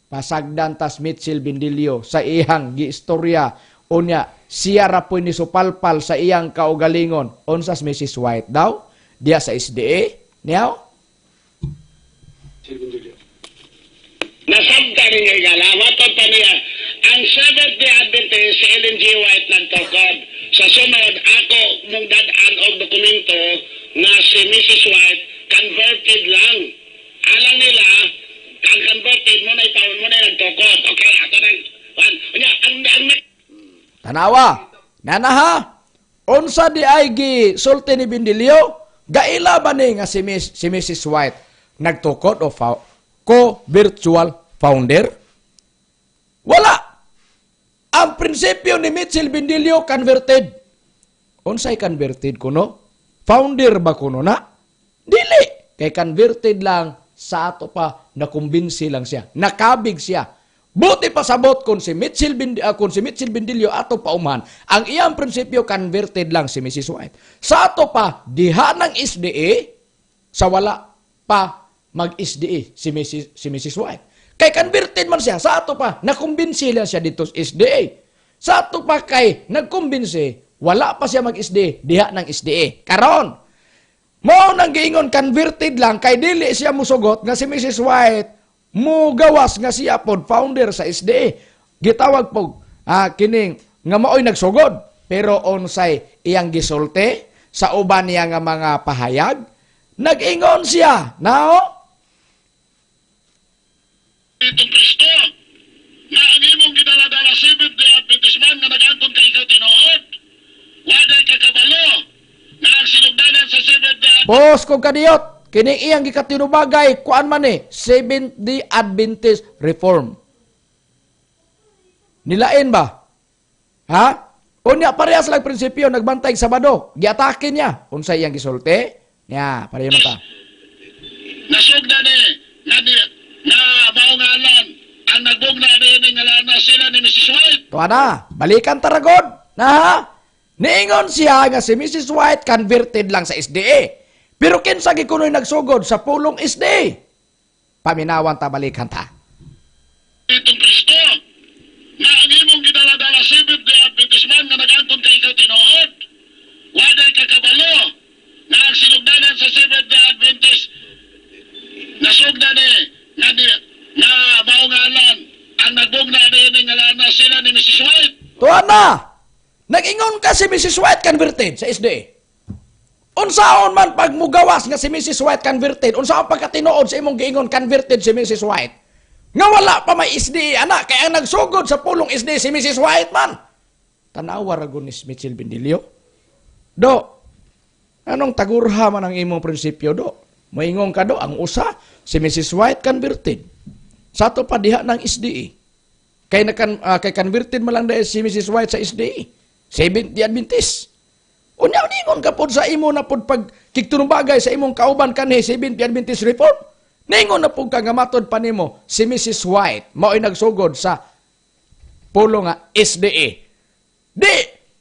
pasagdan tas Mitchell Bendilio sa iyang giistorya. Unya siya ra po'y ni supalpal sa iyang kaugalingon. Unsa si Mrs. White daw diha sa SDA niyaw? Nasabta ninyo igala, matod pa niya, ang Seventh-day Adventist, si Ellen G. White nagtukod. Sa sunod, ako mong dad-an og dokumento nga si Mrs. White converted lang. Alang nila, ang converted mo na itaon mo na nagtukod. Okay, ato nang, unya, ang Tanawa. Nana ha. Unsa di ay gi sulti ni Bendilio? Gaila ba ni nga si Mrs. White nagtukod o co-virtual founder? Wala. Ang prinsipyo ni Mitchell Bendilio, converted. Unsay converted kuno? Founder ba kuno na? Dili. Kay converted lang sa ato pa, nakumbinsi lang siya. Nakabig siya. Buti pasabot kung si Mitchell Bendilio ato pauman, ang iyang prinsipyo converted lang si Mrs. White. Sa ato pa diha ng SDA, sa wala pa mag-SDA si Mrs. White. Kay converted man siya sa ato pa, nakumbinsi lang siya dito sa SDA. Sa ato pa kay nagkumbinsi, wala pa siya mag-SDA diha ng SDA. Karon, mao nang giingon converted lang kay dili siya musugot nga si Mrs. White mugawas nga siya pod founder sa SDA. Gitawag po kining nga maoy nagsugod, pero unsay iyang gisulti sa uban niya nga mga pahayag? Nag-ingon siya nao Itong Kristo. Nga ang imong gidala-dala Seventh Day Adventist man nga nag-angkon ka ikaw tinuod. Waday ka kabalo nga ang sinugdanan sa Seventh Day Adventist Pos kung kadiyot, kini iyang gikatinubagay kuan man ni Seventh Day Adventist Reform. Nilain ba? Ha? Unya parehas lang prinsipyo nagbantay Sabado, giatake niya. Unsa iyang gisulti? Nya, pareho man ta. Nasugda ni nga di nga mao ngalan ang nagbugna ni nga lana sila ni Mrs. White. Tuwa na, balikan taragod. Na ha? Niingon siya nga si Mrs. White converted lang sa SDA. Pero kinsa gikunoy nagsugod sa pulong SDA? Paminawan ta, balikan ta. Itong Kristo nga ang imong gidala-dala Seventh Day Adventist man nga nag-angkon ka ikaw tinuod. Waday ka kabalo nga ang sinugdanan sa Seventh Day Adventist nasugda ni nga di nga mao ngalan ang nagbugna ni nga lana sila ni Mrs. White. Tuwa na! Nag-ingon ka si Mrs. White converted sa SDA. Unsaon man pag mugawas nga si Mrs. White converted, unsaon pagkatinuod sa imong giingon converted si Mrs. White? Nga wala pa may SDA anak, kaya ang nagsugod sa pulong SDA si Mrs. White man. Tanawa ra gud ni Mitchell Bendilio. Do, anong tagurha man ang imong prinsipyo do? Moingon ka do, ang usa, si Mrs. White converted. Sa ato pa diha ng SDA. Kay nakan kay converted man lang dahil si Mrs. White sa SDA. Seventh Day Adventist. Unya ningon ka pod sa imo na pod pag kigtunong sa imong kauban kanhi Seventh Day Adventist Reform. Ningon na pud ka nga matod pa nimo si Mrs. White mao'y nagsugod sa pulo nga SDA. Di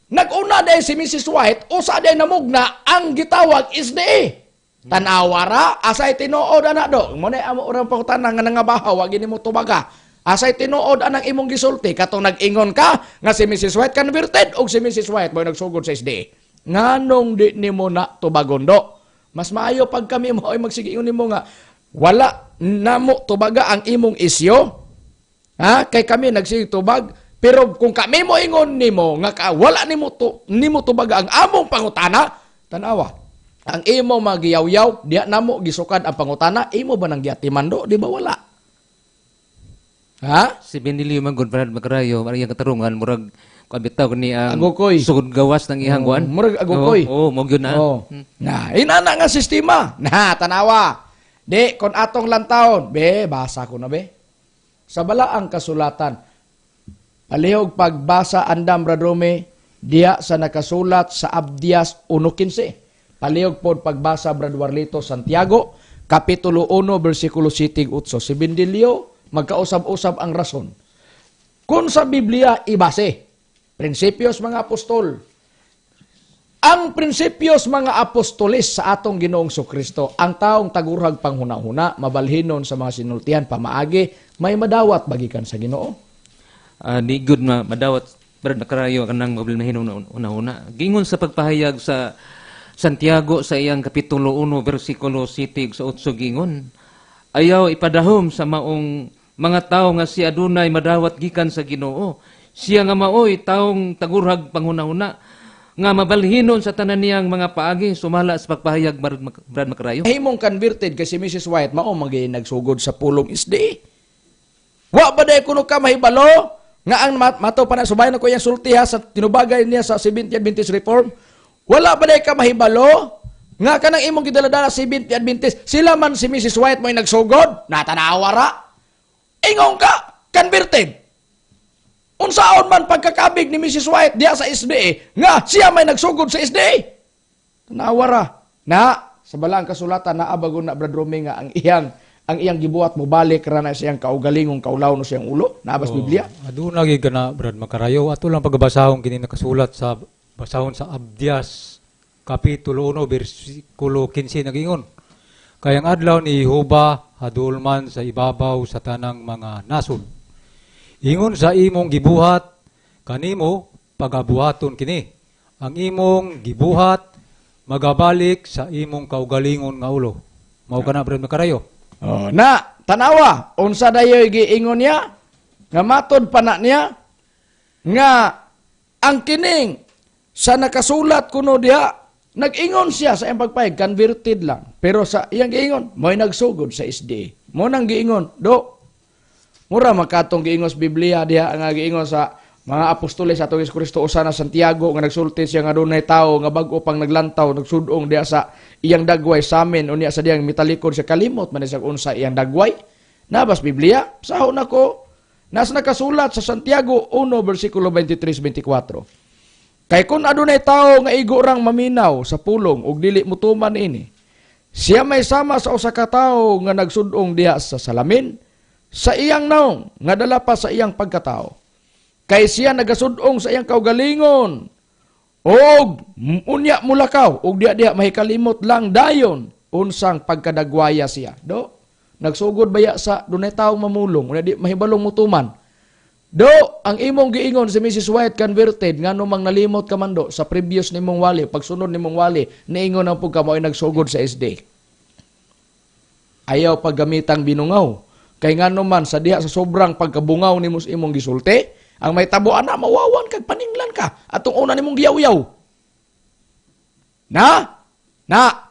nag-una dahil si Mrs. White usa dahil namugna ang gitawag SDA. Tanawa ra asay tinuod ana do. Mo na amo orang pangutana nga nangabahaw wa gini mo tubaga. Asay tinuod anang imong gisulti katong nag-ingon ka nga si Mrs. White converted og si Mrs. White mo nagsugod sa SDA. Nganong di nimo na tubagon do? Mas maayo pag kami mo ay magsigiingon nimo nga wala namo tubaga ang imong isyo. Ha? Kay kami nagsige tubag. Pero kung kami mo ingon nimo nga ka, wala nimo tu, nimo tubaga ang among pangutana, tanawa. Ang imo magiyaw-yaw, diha namo gisukad ang pangutana, imo ba nang giatiman do? Di ba wala? Ha? Si Benilio man gud Brad Magrayo, ang iyang katarungan murag kuan bitaw ni ang Agukoy. sugod gawas ng iyang kuan. Murag agukoy. Oo, oh, mo gyud na. Oh. Na, inana nga sistema. Na, tanawa. Di, kon atong lantawon, be, basa ko na be. Sa balaang kasulatan, palihog pagbasa andam Radome, diya sa nakasulat sa Abdias 1:15. Palihog pod pagbasa Brad Warlito Santiago, Kapitulo 1, versikulo 7 8. Si Bendilio, magkausab-usab ang rason. Kung sa Biblia, ibase. Prinsipyos mga apostol. Ang prinsipyos mga apostolis sa atong Ginoong Kristo, ang taong tagurhag panghuna-huna, mabalhinon sa mga sinultihan, pamaagi, may madawat bagikan sa Ginoo. Di good ma madawat Brad Magrayo kanang mabalhinon na una-una. Gingon sa pagpahayag sa Santiago sa iyang kapitulo 1 versikulo 7 sa 8 gingon, ayaw ipadahom sa maong mga tao nga si adunay madawat gikan sa Ginoo. Siya nga maoy taong tagurhag panghuna-huna nga mabalhinon sa tanan niyang mga paagi sumala sa pagpahayag Brad Makrayo. Himong converted kay si Mrs. White mao man nagsugod sa pulong SDA. Wa ba day kuno ka mahibalo nga ang mato pa na subayon ko iyang sulti ha, sa tinubagay niya sa Seventh Adventist Reform. Wala ba day ka mahibalo nga kanang imong gidaladala Seventh Adventist sila man si Mrs. White mo'y nagsugod? Natanawa ra. Ingon ka converted. Unsaon man pagkakabig ni Mrs. White diya sa SDA nga siya may nagsugod sa SDA. Tanawa ra. Na sa balaang kasulatan naa bagon na Brad Rome nga ang iyang gibuhat mo balik ra na siyang kaugalingong kaulaw no siyang ulo. Naa bas Biblia? Aduna gyud kana Brad Makarayo ato lang pagabasahon kini nakasulat sa basahon sa Abdias kapitulo 1 bersikulo 15 nagingon. Kay ang adlaw ni Jehova hadulman sa ibabaw sa tanang mga nasod. Ingon sa imong gibuhat kanimo pagabuhaton kini. Ang imong gibuhat magabalik sa imong kaugalingon nga ulo. Mao kana Brad Makarayo. Oh, na tanawa unsa dayoy giingon niya nga matod pa na niya nga ang kining sa nakasulat kuno diha nag-ingon siya sa iyang pagpahayag converted lang pero sa iyang giingon mo'y nagsugod sa SDA. Mo nang giingon do Mura makatong giingos Biblia diha nga giingon sa mga apostoles sa atong Hesus Kristo, usa na Santiago nga nagsulti siya nga dunay tawo nga bag-o pang naglantaw, nagsudong diha sa iyang dagway samin, unya sa diyang mitalikod siya, kalimot man siya unsa iyang dagway. Nabas Biblia, sahon nako nas nakasulat sa Santiago 1 bersikulo 23-24. Kay kung adunay tawo nga igo rang maminaw sa pulong ug dili mutuman ini, siya may sama sa usa ka tawo nga nagsudong diha sa salamin sa iyang naong nga dala pa sa iyang pagkatao. Kay siya nagasudong sa iyang kaugalingon og unya mulakaw og diha-diha mahikalimot lang dayon unsang pagkadagwaya siya. Do nagsugod baya sa dunay tawo mamulong unya di mahibalong mutuman. Do ang imong giingon si Mrs. White converted, ngano mang nalimot ka man do sa previous nimong wali, pagsunod nimong wali niingon ang pug ka mo'y nagsugod sa SD. Ayaw paggamitang binungaw. Kay ngano man sa diha sa sobrang pagkabungaw nimo sa imong gisulti, ang may tabo ana mawawan kag paninglan ka atong una nimong giyaw-yaw. Na? Na.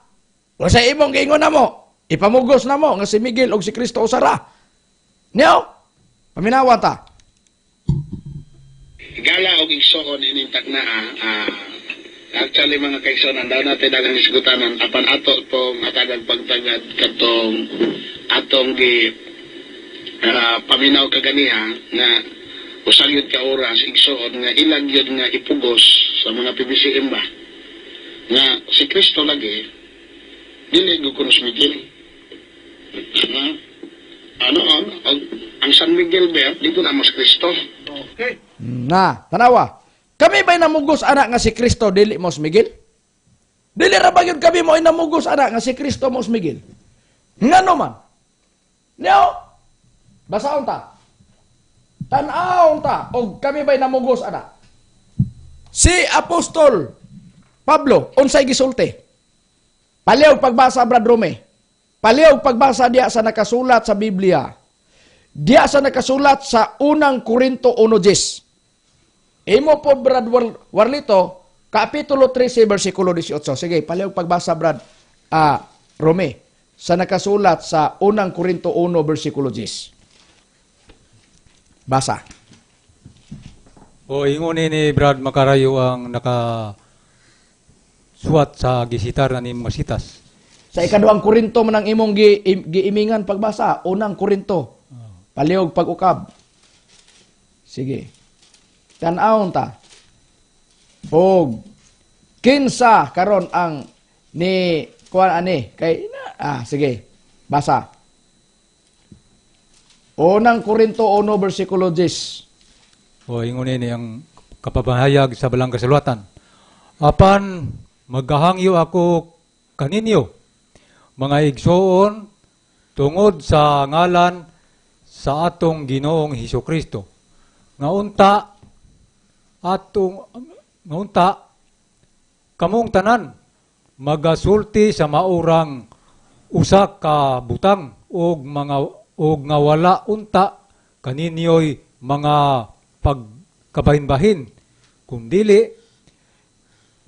O sa imong giingon namo, ipamugos namo nga si Miguel og si Kristo usara. Niyo? Paminawa ta. Gala og igsoon ining taknaa, actually mga kaigsoon, daw natin daghang hisgutanan apan ato pong atagag pagtagad katong atong gi paminaw kaganiha nga usa gyud ka oras, igsoon, nga ilag gyud nga ipugos sa mga PBCM ba nga si Kristo lagi dili gyud kuno si Miguel. Ano ang San Miguel ba di ko na mas Kristo. Na, tanawa. Kami ba'y namugos ana nga si Kristo dili mo si Miguel? Dili ra ba gyud kami mo'y namugos ana nga si Kristo mo si Miguel? Ngano man? Niyo? Basaon ta. Tan-awon ta og kami ba'y namugos ana. Si Apostol Pablo unsay gisulti? Palihog pagbasa, Brad Rome. Palihog pagbasa diya sa nakasulat sa Biblia. Diya sa nakasulat sa unang Korinto 1:10. Imo po, Brad Warlito, Kapitulo 13, versikulo 18. Sige, palihog pagbasa, Brad Rome, sa nakasulat sa unang Korinto 1, versikulo 10. Basa. O ingon ni Brad Makarayo ang naka suwat sa gisitar na ni mga sitas. Sa ikaduhang Korinto man ang imong giimingan pagbasa, unang Korinto. Palihog pag-ukab. Sige. Tan-awon ta. Og kinsa karon ang ni kuan ani kay sige. Basa. Unang Korinto 1 versikulo 10. O ingon ni ang kapabahayag sa balang kasulatan. Apan maghahangyo ako kaninyo mga igsoon tungod sa ngalan sa atong Ginoong Hesus Kristo. Nga unta kamong tanan magasulti sa maurang usa ka butang og mga og nga wala unta kaninyo'y mga pagkabahin-bahin, kundili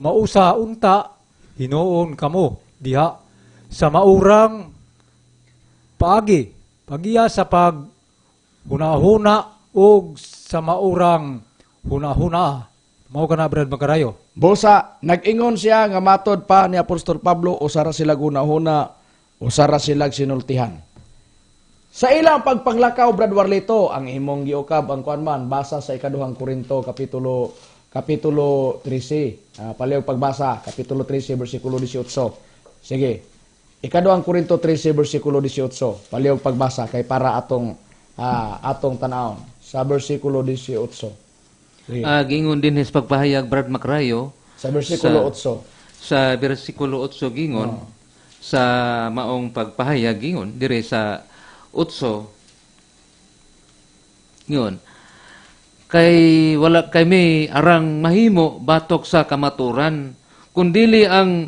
mausa unta hinuon kamo diha sa maurang paagi pagiya sa pag hunahuna og sa maurang hunahuna. Mao kana, Brad Makarayo. Busa, nag-ingon siya nga matod pa ni Apostol Pablo, usara sila hunahuna, usara sila sinultihan. Sa ilang pagpanglakaw, Brad Warlito, ang imong giukab ang kuan man, basa sa ikaduhang Korinto, kapitulo 13. Palihog pagbasa, kapitulo 13, versikulo 18. Sige. Ikaduhang Korinto 13, versikulo 18. Palihog pagbasa kay para atong tan-awon sa versikulo 18. Sige. Gingon din his pagpahayag, Brad Makrayo, Sa versikulo 8. Sa versikulo 8 gingon, sa maong pagpahayag gingon dire sa 8 gingon, kay wala kami arang mahimo batok sa kamaturan kundili ang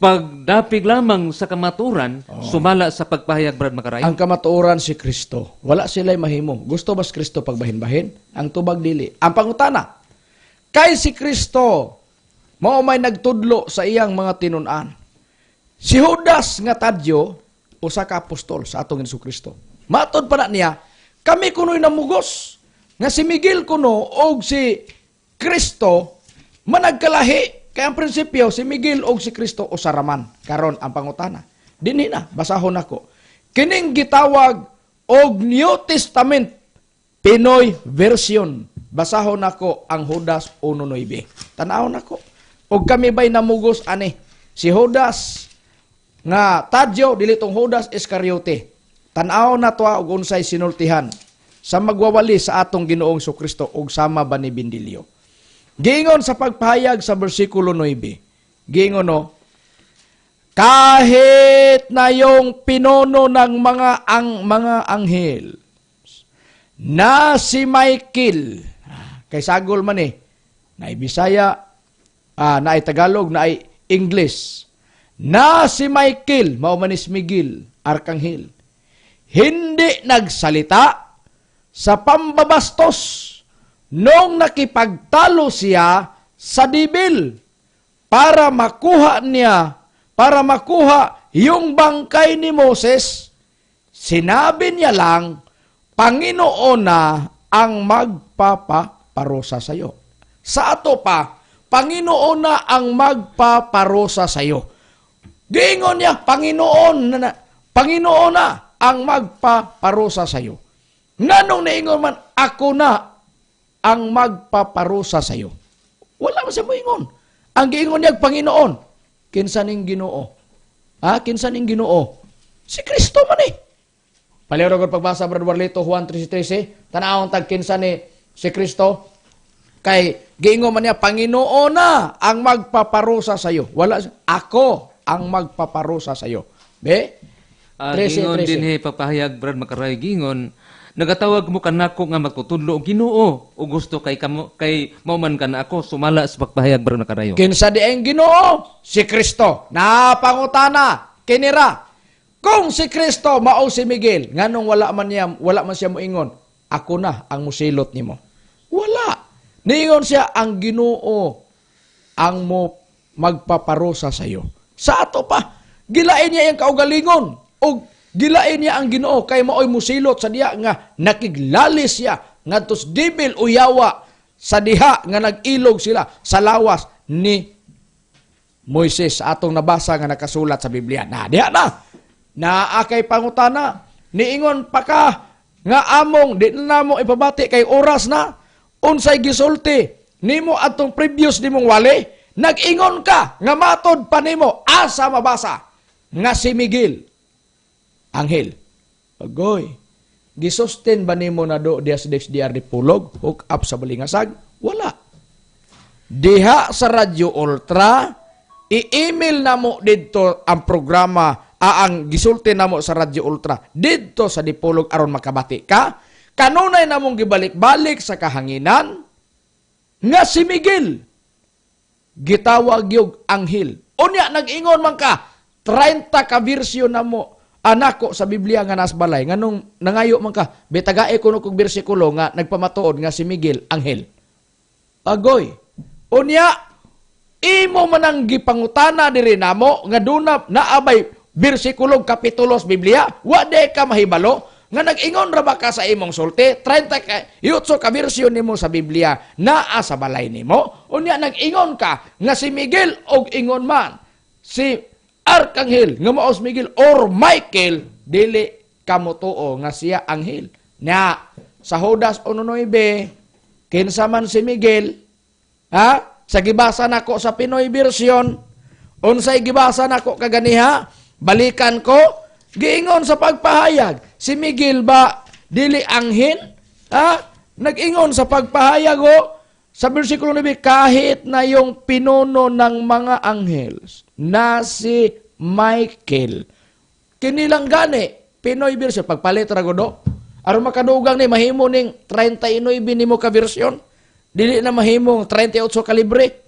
pagdapig lamang sa kamaturan sumala sa pagpahayag, Brad Makarayo. Ang kamatuoran si Kristo. Wala sila'y mahimo. Gusto ba si Kristo pagbahin-bahin? Ang tubag dili. Ang pangutana, kay si Kristo mao may nagtudlo sa iyang mga tinun-an. Si Judas nga tadyo, usa ka apostol sa atong Hesus Kristo. Matod pa na niya, Kami kuno'y namugos nga si Miguel kuno og si Kristo managkalahi. Kaya ang prinsipyo, si Miguel og si Kristo usaraman. Karon ang pangutana. Dinhi na, basahon nako. Kining gitawag og New Testament Pinoy version. Basahon nako ang Judas 1:9. Tan-awon nako. Og kami ba'y namugos ani? Si Judas nga Tadyo, dili tong Judas Iscariote. Tan-aw na to og unsay sinultihan sa magwawali sa atong Ginoong Kristo og sama ba ni Bindilyo. Giingon sa pagpahayag sa bersikulo 9. Giingon no, kahit na yung pinuno ng mga anghel na si Michael, kay sagol man eh, na Bisaya, na Tagalog, na English, na si Michael, mao man ni Miguel, arkanghel, hindi nagsalita sa pambabastos nung nakipagtalo siya sa dibil para makuha yung bangkay ni Moses. Sinabi niya lang, "Panginoon na ang magpapaparusa sa iyo." Sa ato pa, "Panginoon na ang magpaparusa sa iyo." Giingon niya, "Panginoon na ang magpaparusa sa iyo." Nganong niingon man, "Ako na ang magpaparusa sa iyo"? Wala man siya moingon. Ang giingon niya, "Panginoon." Kinsa ning Ginoo? Ha? Kinsa ning Ginoo? Si Kristo man eh. Palihog og pagbasa, Brad Warlito, Juan 13:13, tanawon tag kinsa ni si Kristo. Kay giingon man niya, "Panginoon na ang magpaparusa sa iyo." Wala, "Ako ang magpaparusa sa iyo." Be? 13, Gingon 13. Dinhi pagpahayag, Brad Makaray, gingon, "Nagatawag mo kanako nga magtutudlo og Ginoo o gusto kay kamo kay mao man kana ako," sumala sa pagpahayag, Brad Makarayo. Kinsa di ang Ginoo? Si Kristo. Napangutana, kinira. Kung si Kristo mao si Miguel, nganong wala man siya moingon, "Ako na ang musilot nimo"? Wala. Niingon siya, "Ang Ginoo ang mo magpaparusa sa iyo." Sa ato pa, gilain niya ang kaugalingon og gilain niya ang Ginoo kay maoy musilot sa diha nga nakiglalis siya ngadto sa dibil o yawa sa diha nga nag-ilog sila sa lawas ni Moises sa atong nabasa nga nakasulat sa Biblia. Na diha na. Naa kay pangutana, niingon pa ka nga among di na namo ipabati kay oras na, unsay gisulti nimo atong previous nimong wali, nag-ingon ka nga matod pa nimo asa mabasa nga si Miguel anghel. Agoy, gisustain ba nimo na do diya sa DXDR Dipolog, hook up sa Balingasag? Wala. Diha sa Radyo Ultra, i-email na mo didto ang programa, ang gisulti namo sa Radyo Ultra didto sa Dipolog aron makabati ka. Kanunay namong gibalik-balik sa kahanginan nga si Miguel gitawag yung anghel. Unya nag-ingon man ka, 30 ka bersyon namo anako sa Biblia nga nas balay. Nganong nangayo man ka, bitagae kuno kog bersikulo nga nagpamatuod nga si Miguel anghel. Agoy. Unya imo man ang gipangutana diri namo nga duna naabay bersikulo, kapitulo sa Biblia, wa de ka mahibalo nga nag-ingon ra ba ka sa imong sulti, 30 ka yutso ka bersyon nimo sa Biblia naa sa balay nimo. Unya nag-ingon ka nga si Miguel og ingon man si Arkanghel nga mao si Miguel or Michael, dili ka motuo nga siya anghel. Nya sa Judas 1:9, kinsa man si Miguel? Ha? Sa gibasa nako sa Pinoy version, unsay gibasa nako kaganiha? Balikan ko, giingon sa pagpahayag, si Miguel ba dili anghel? Ha? Nag-ingon sa pagpahayag o sa bersikulo 9, kahit na yung pinuno ng mga anghel na si Michael. Kinilang gani, Pinoy version, pagpalit ra gud, aron makadugang ni mahimo ning 39 nimo ka version. Dili na mahimong 38 ka libre.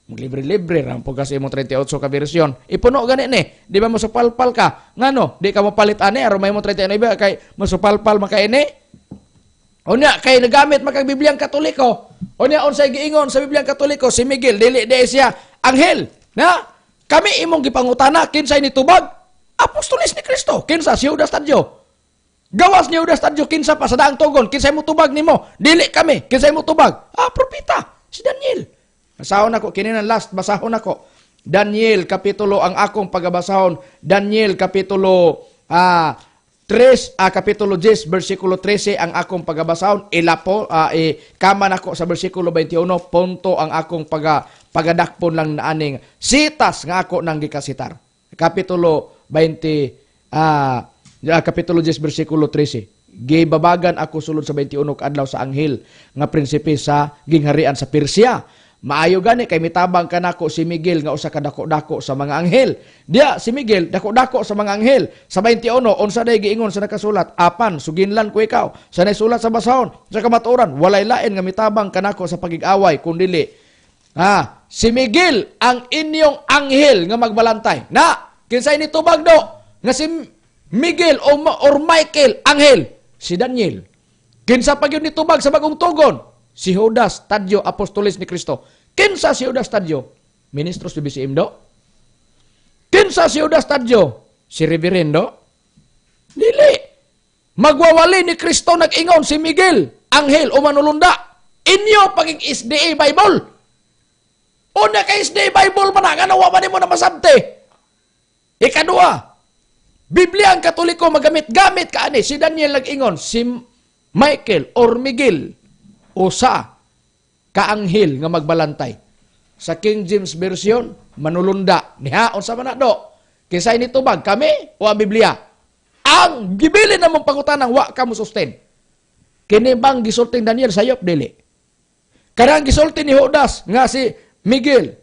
Maglibre-libre ra po kasi imong 38 ka version. Ipuno gani ni, di ba masupalpal ka? Ngano, di ka mopalit ani aron mahimong 39 kay masupalpal makaini? Unya kay nagamit makag Bibliang Katoliko. Unya unsay giingon sa Bibliang Katoliko, si Miguel dili di siya anghel. Na kami imong gipangutana kinsay nitubag? Apostoles ni Kristo. Kinsa si Judas Tadeo? Gawas ni Judas Tadyo, kinsa pa sa daang tugon, kinsay mo tubag nimo? Dili kami, kinsay mo tubag? Ah, propeta, si Daniel. Basahon ako, kini nang last, basahon ako. Daniel, kapitulo, ang akong pagabasahon, Daniel, kapitulo 3, kapitulo 10, versikulo 13, ang akong pagabasahon, ilapo, kama nako sa versikulo 21, punto ang akong pagadakpon lang na aning sitas nga ako nang gikasitar. Kapitulo 20, kapitulo 10, versikulo 13. Gibabagan ako sulod sa 21 ka adlaw sa anghel nga prinsipe sa gingharian sa Persia. Maayo gani kay mitabang kanako si Miguel nga usa ka dako-dako sa mga anghel. Diya si Miguel dako-dako sa mga anghel. Sa 21 unsa day giingon sa nakasulat, apan suginlan ko ikaw sa naisulat sa basahon sa kamatuoran, walay lain nga mitabang kanako sa pagig-away kun dili si Miguel ang inyong anghel nga magbalantay. Na kinsay ni tubag do nga si Miguel or Michael anghel? Si Daniel. Kinsa pa gyud nitubag sa bagong tugon? Si Judas Tadyo, apostolis ni Kristo. Kinsa si Judas Tadyo? Ministros BBCM do? Kinsa si Judas Tadyo? Si Reverendo? Dili. Magwawali ni Kristo nag-ingon si Miguel, anghel o manulunda. Inyo paging SDA Bible. Una kay SDA Bible man nga nawa man nimo na masabte. Ikadua, Biblia ang Katoliko magamit-gamit ka ani. Si Daniel nag-ingon, si Michael or Miguel usa kaanghel nga magbalantay. Sa King James Version, manulunda. Niha, unsa man na do? Kinsay ni tubag, kami o ang Biblia? Ang gibilin namong pangutanang wa ka mo sustain. Kini bang gisulting Daniel sayop dili? Kanang gisulti ni Judas nga si Miguel,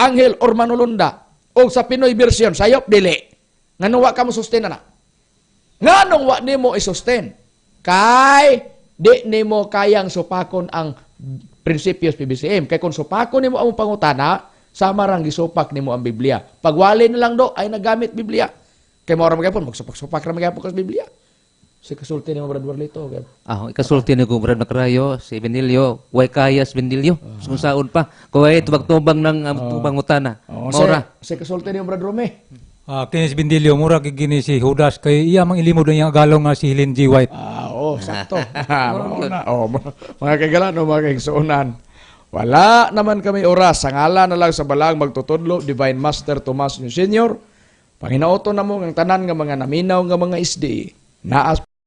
anghel or manulunda, o sa Pinoy version sayop dili. Nganong wa ka mo sustain na? Nganong wa nimo i-sustain? Kay di nimo kayang supakon ang prinsipyos PBCM. Kay kung supakon nimo ang pangutana, sama rang gisupak nimo ang Biblia. Pagwali na lang do, ay nagamit Biblia. Kay mao ra magyapon, magsupak-supak ra magyapon kas Biblia. Si kasulti nimo, Brad Warlito. Ah, ikasulti ni ko Brad Makrayo, si Benilio, way kayas Benilio, kung saon pa. Kuway tubag-tubang ng pangutana. Oh, Maura. Si kasulti nimo, Brad Rome. Kini si Bindilyo, mura kay gini si Judas kay iya mang ilimod ang iyang agalong nga si Helen G. White. Ah, oh, sakto. Mao na. Oh, mga kaigalan, mga kaigsuonan. Wala naman kami oras. Sa ngalan na lang sa balang magtutudlo, Divine Master Tomas New Senior. Panginauto na mo ang tanan nga mga naminaw nga mga SDA. Naas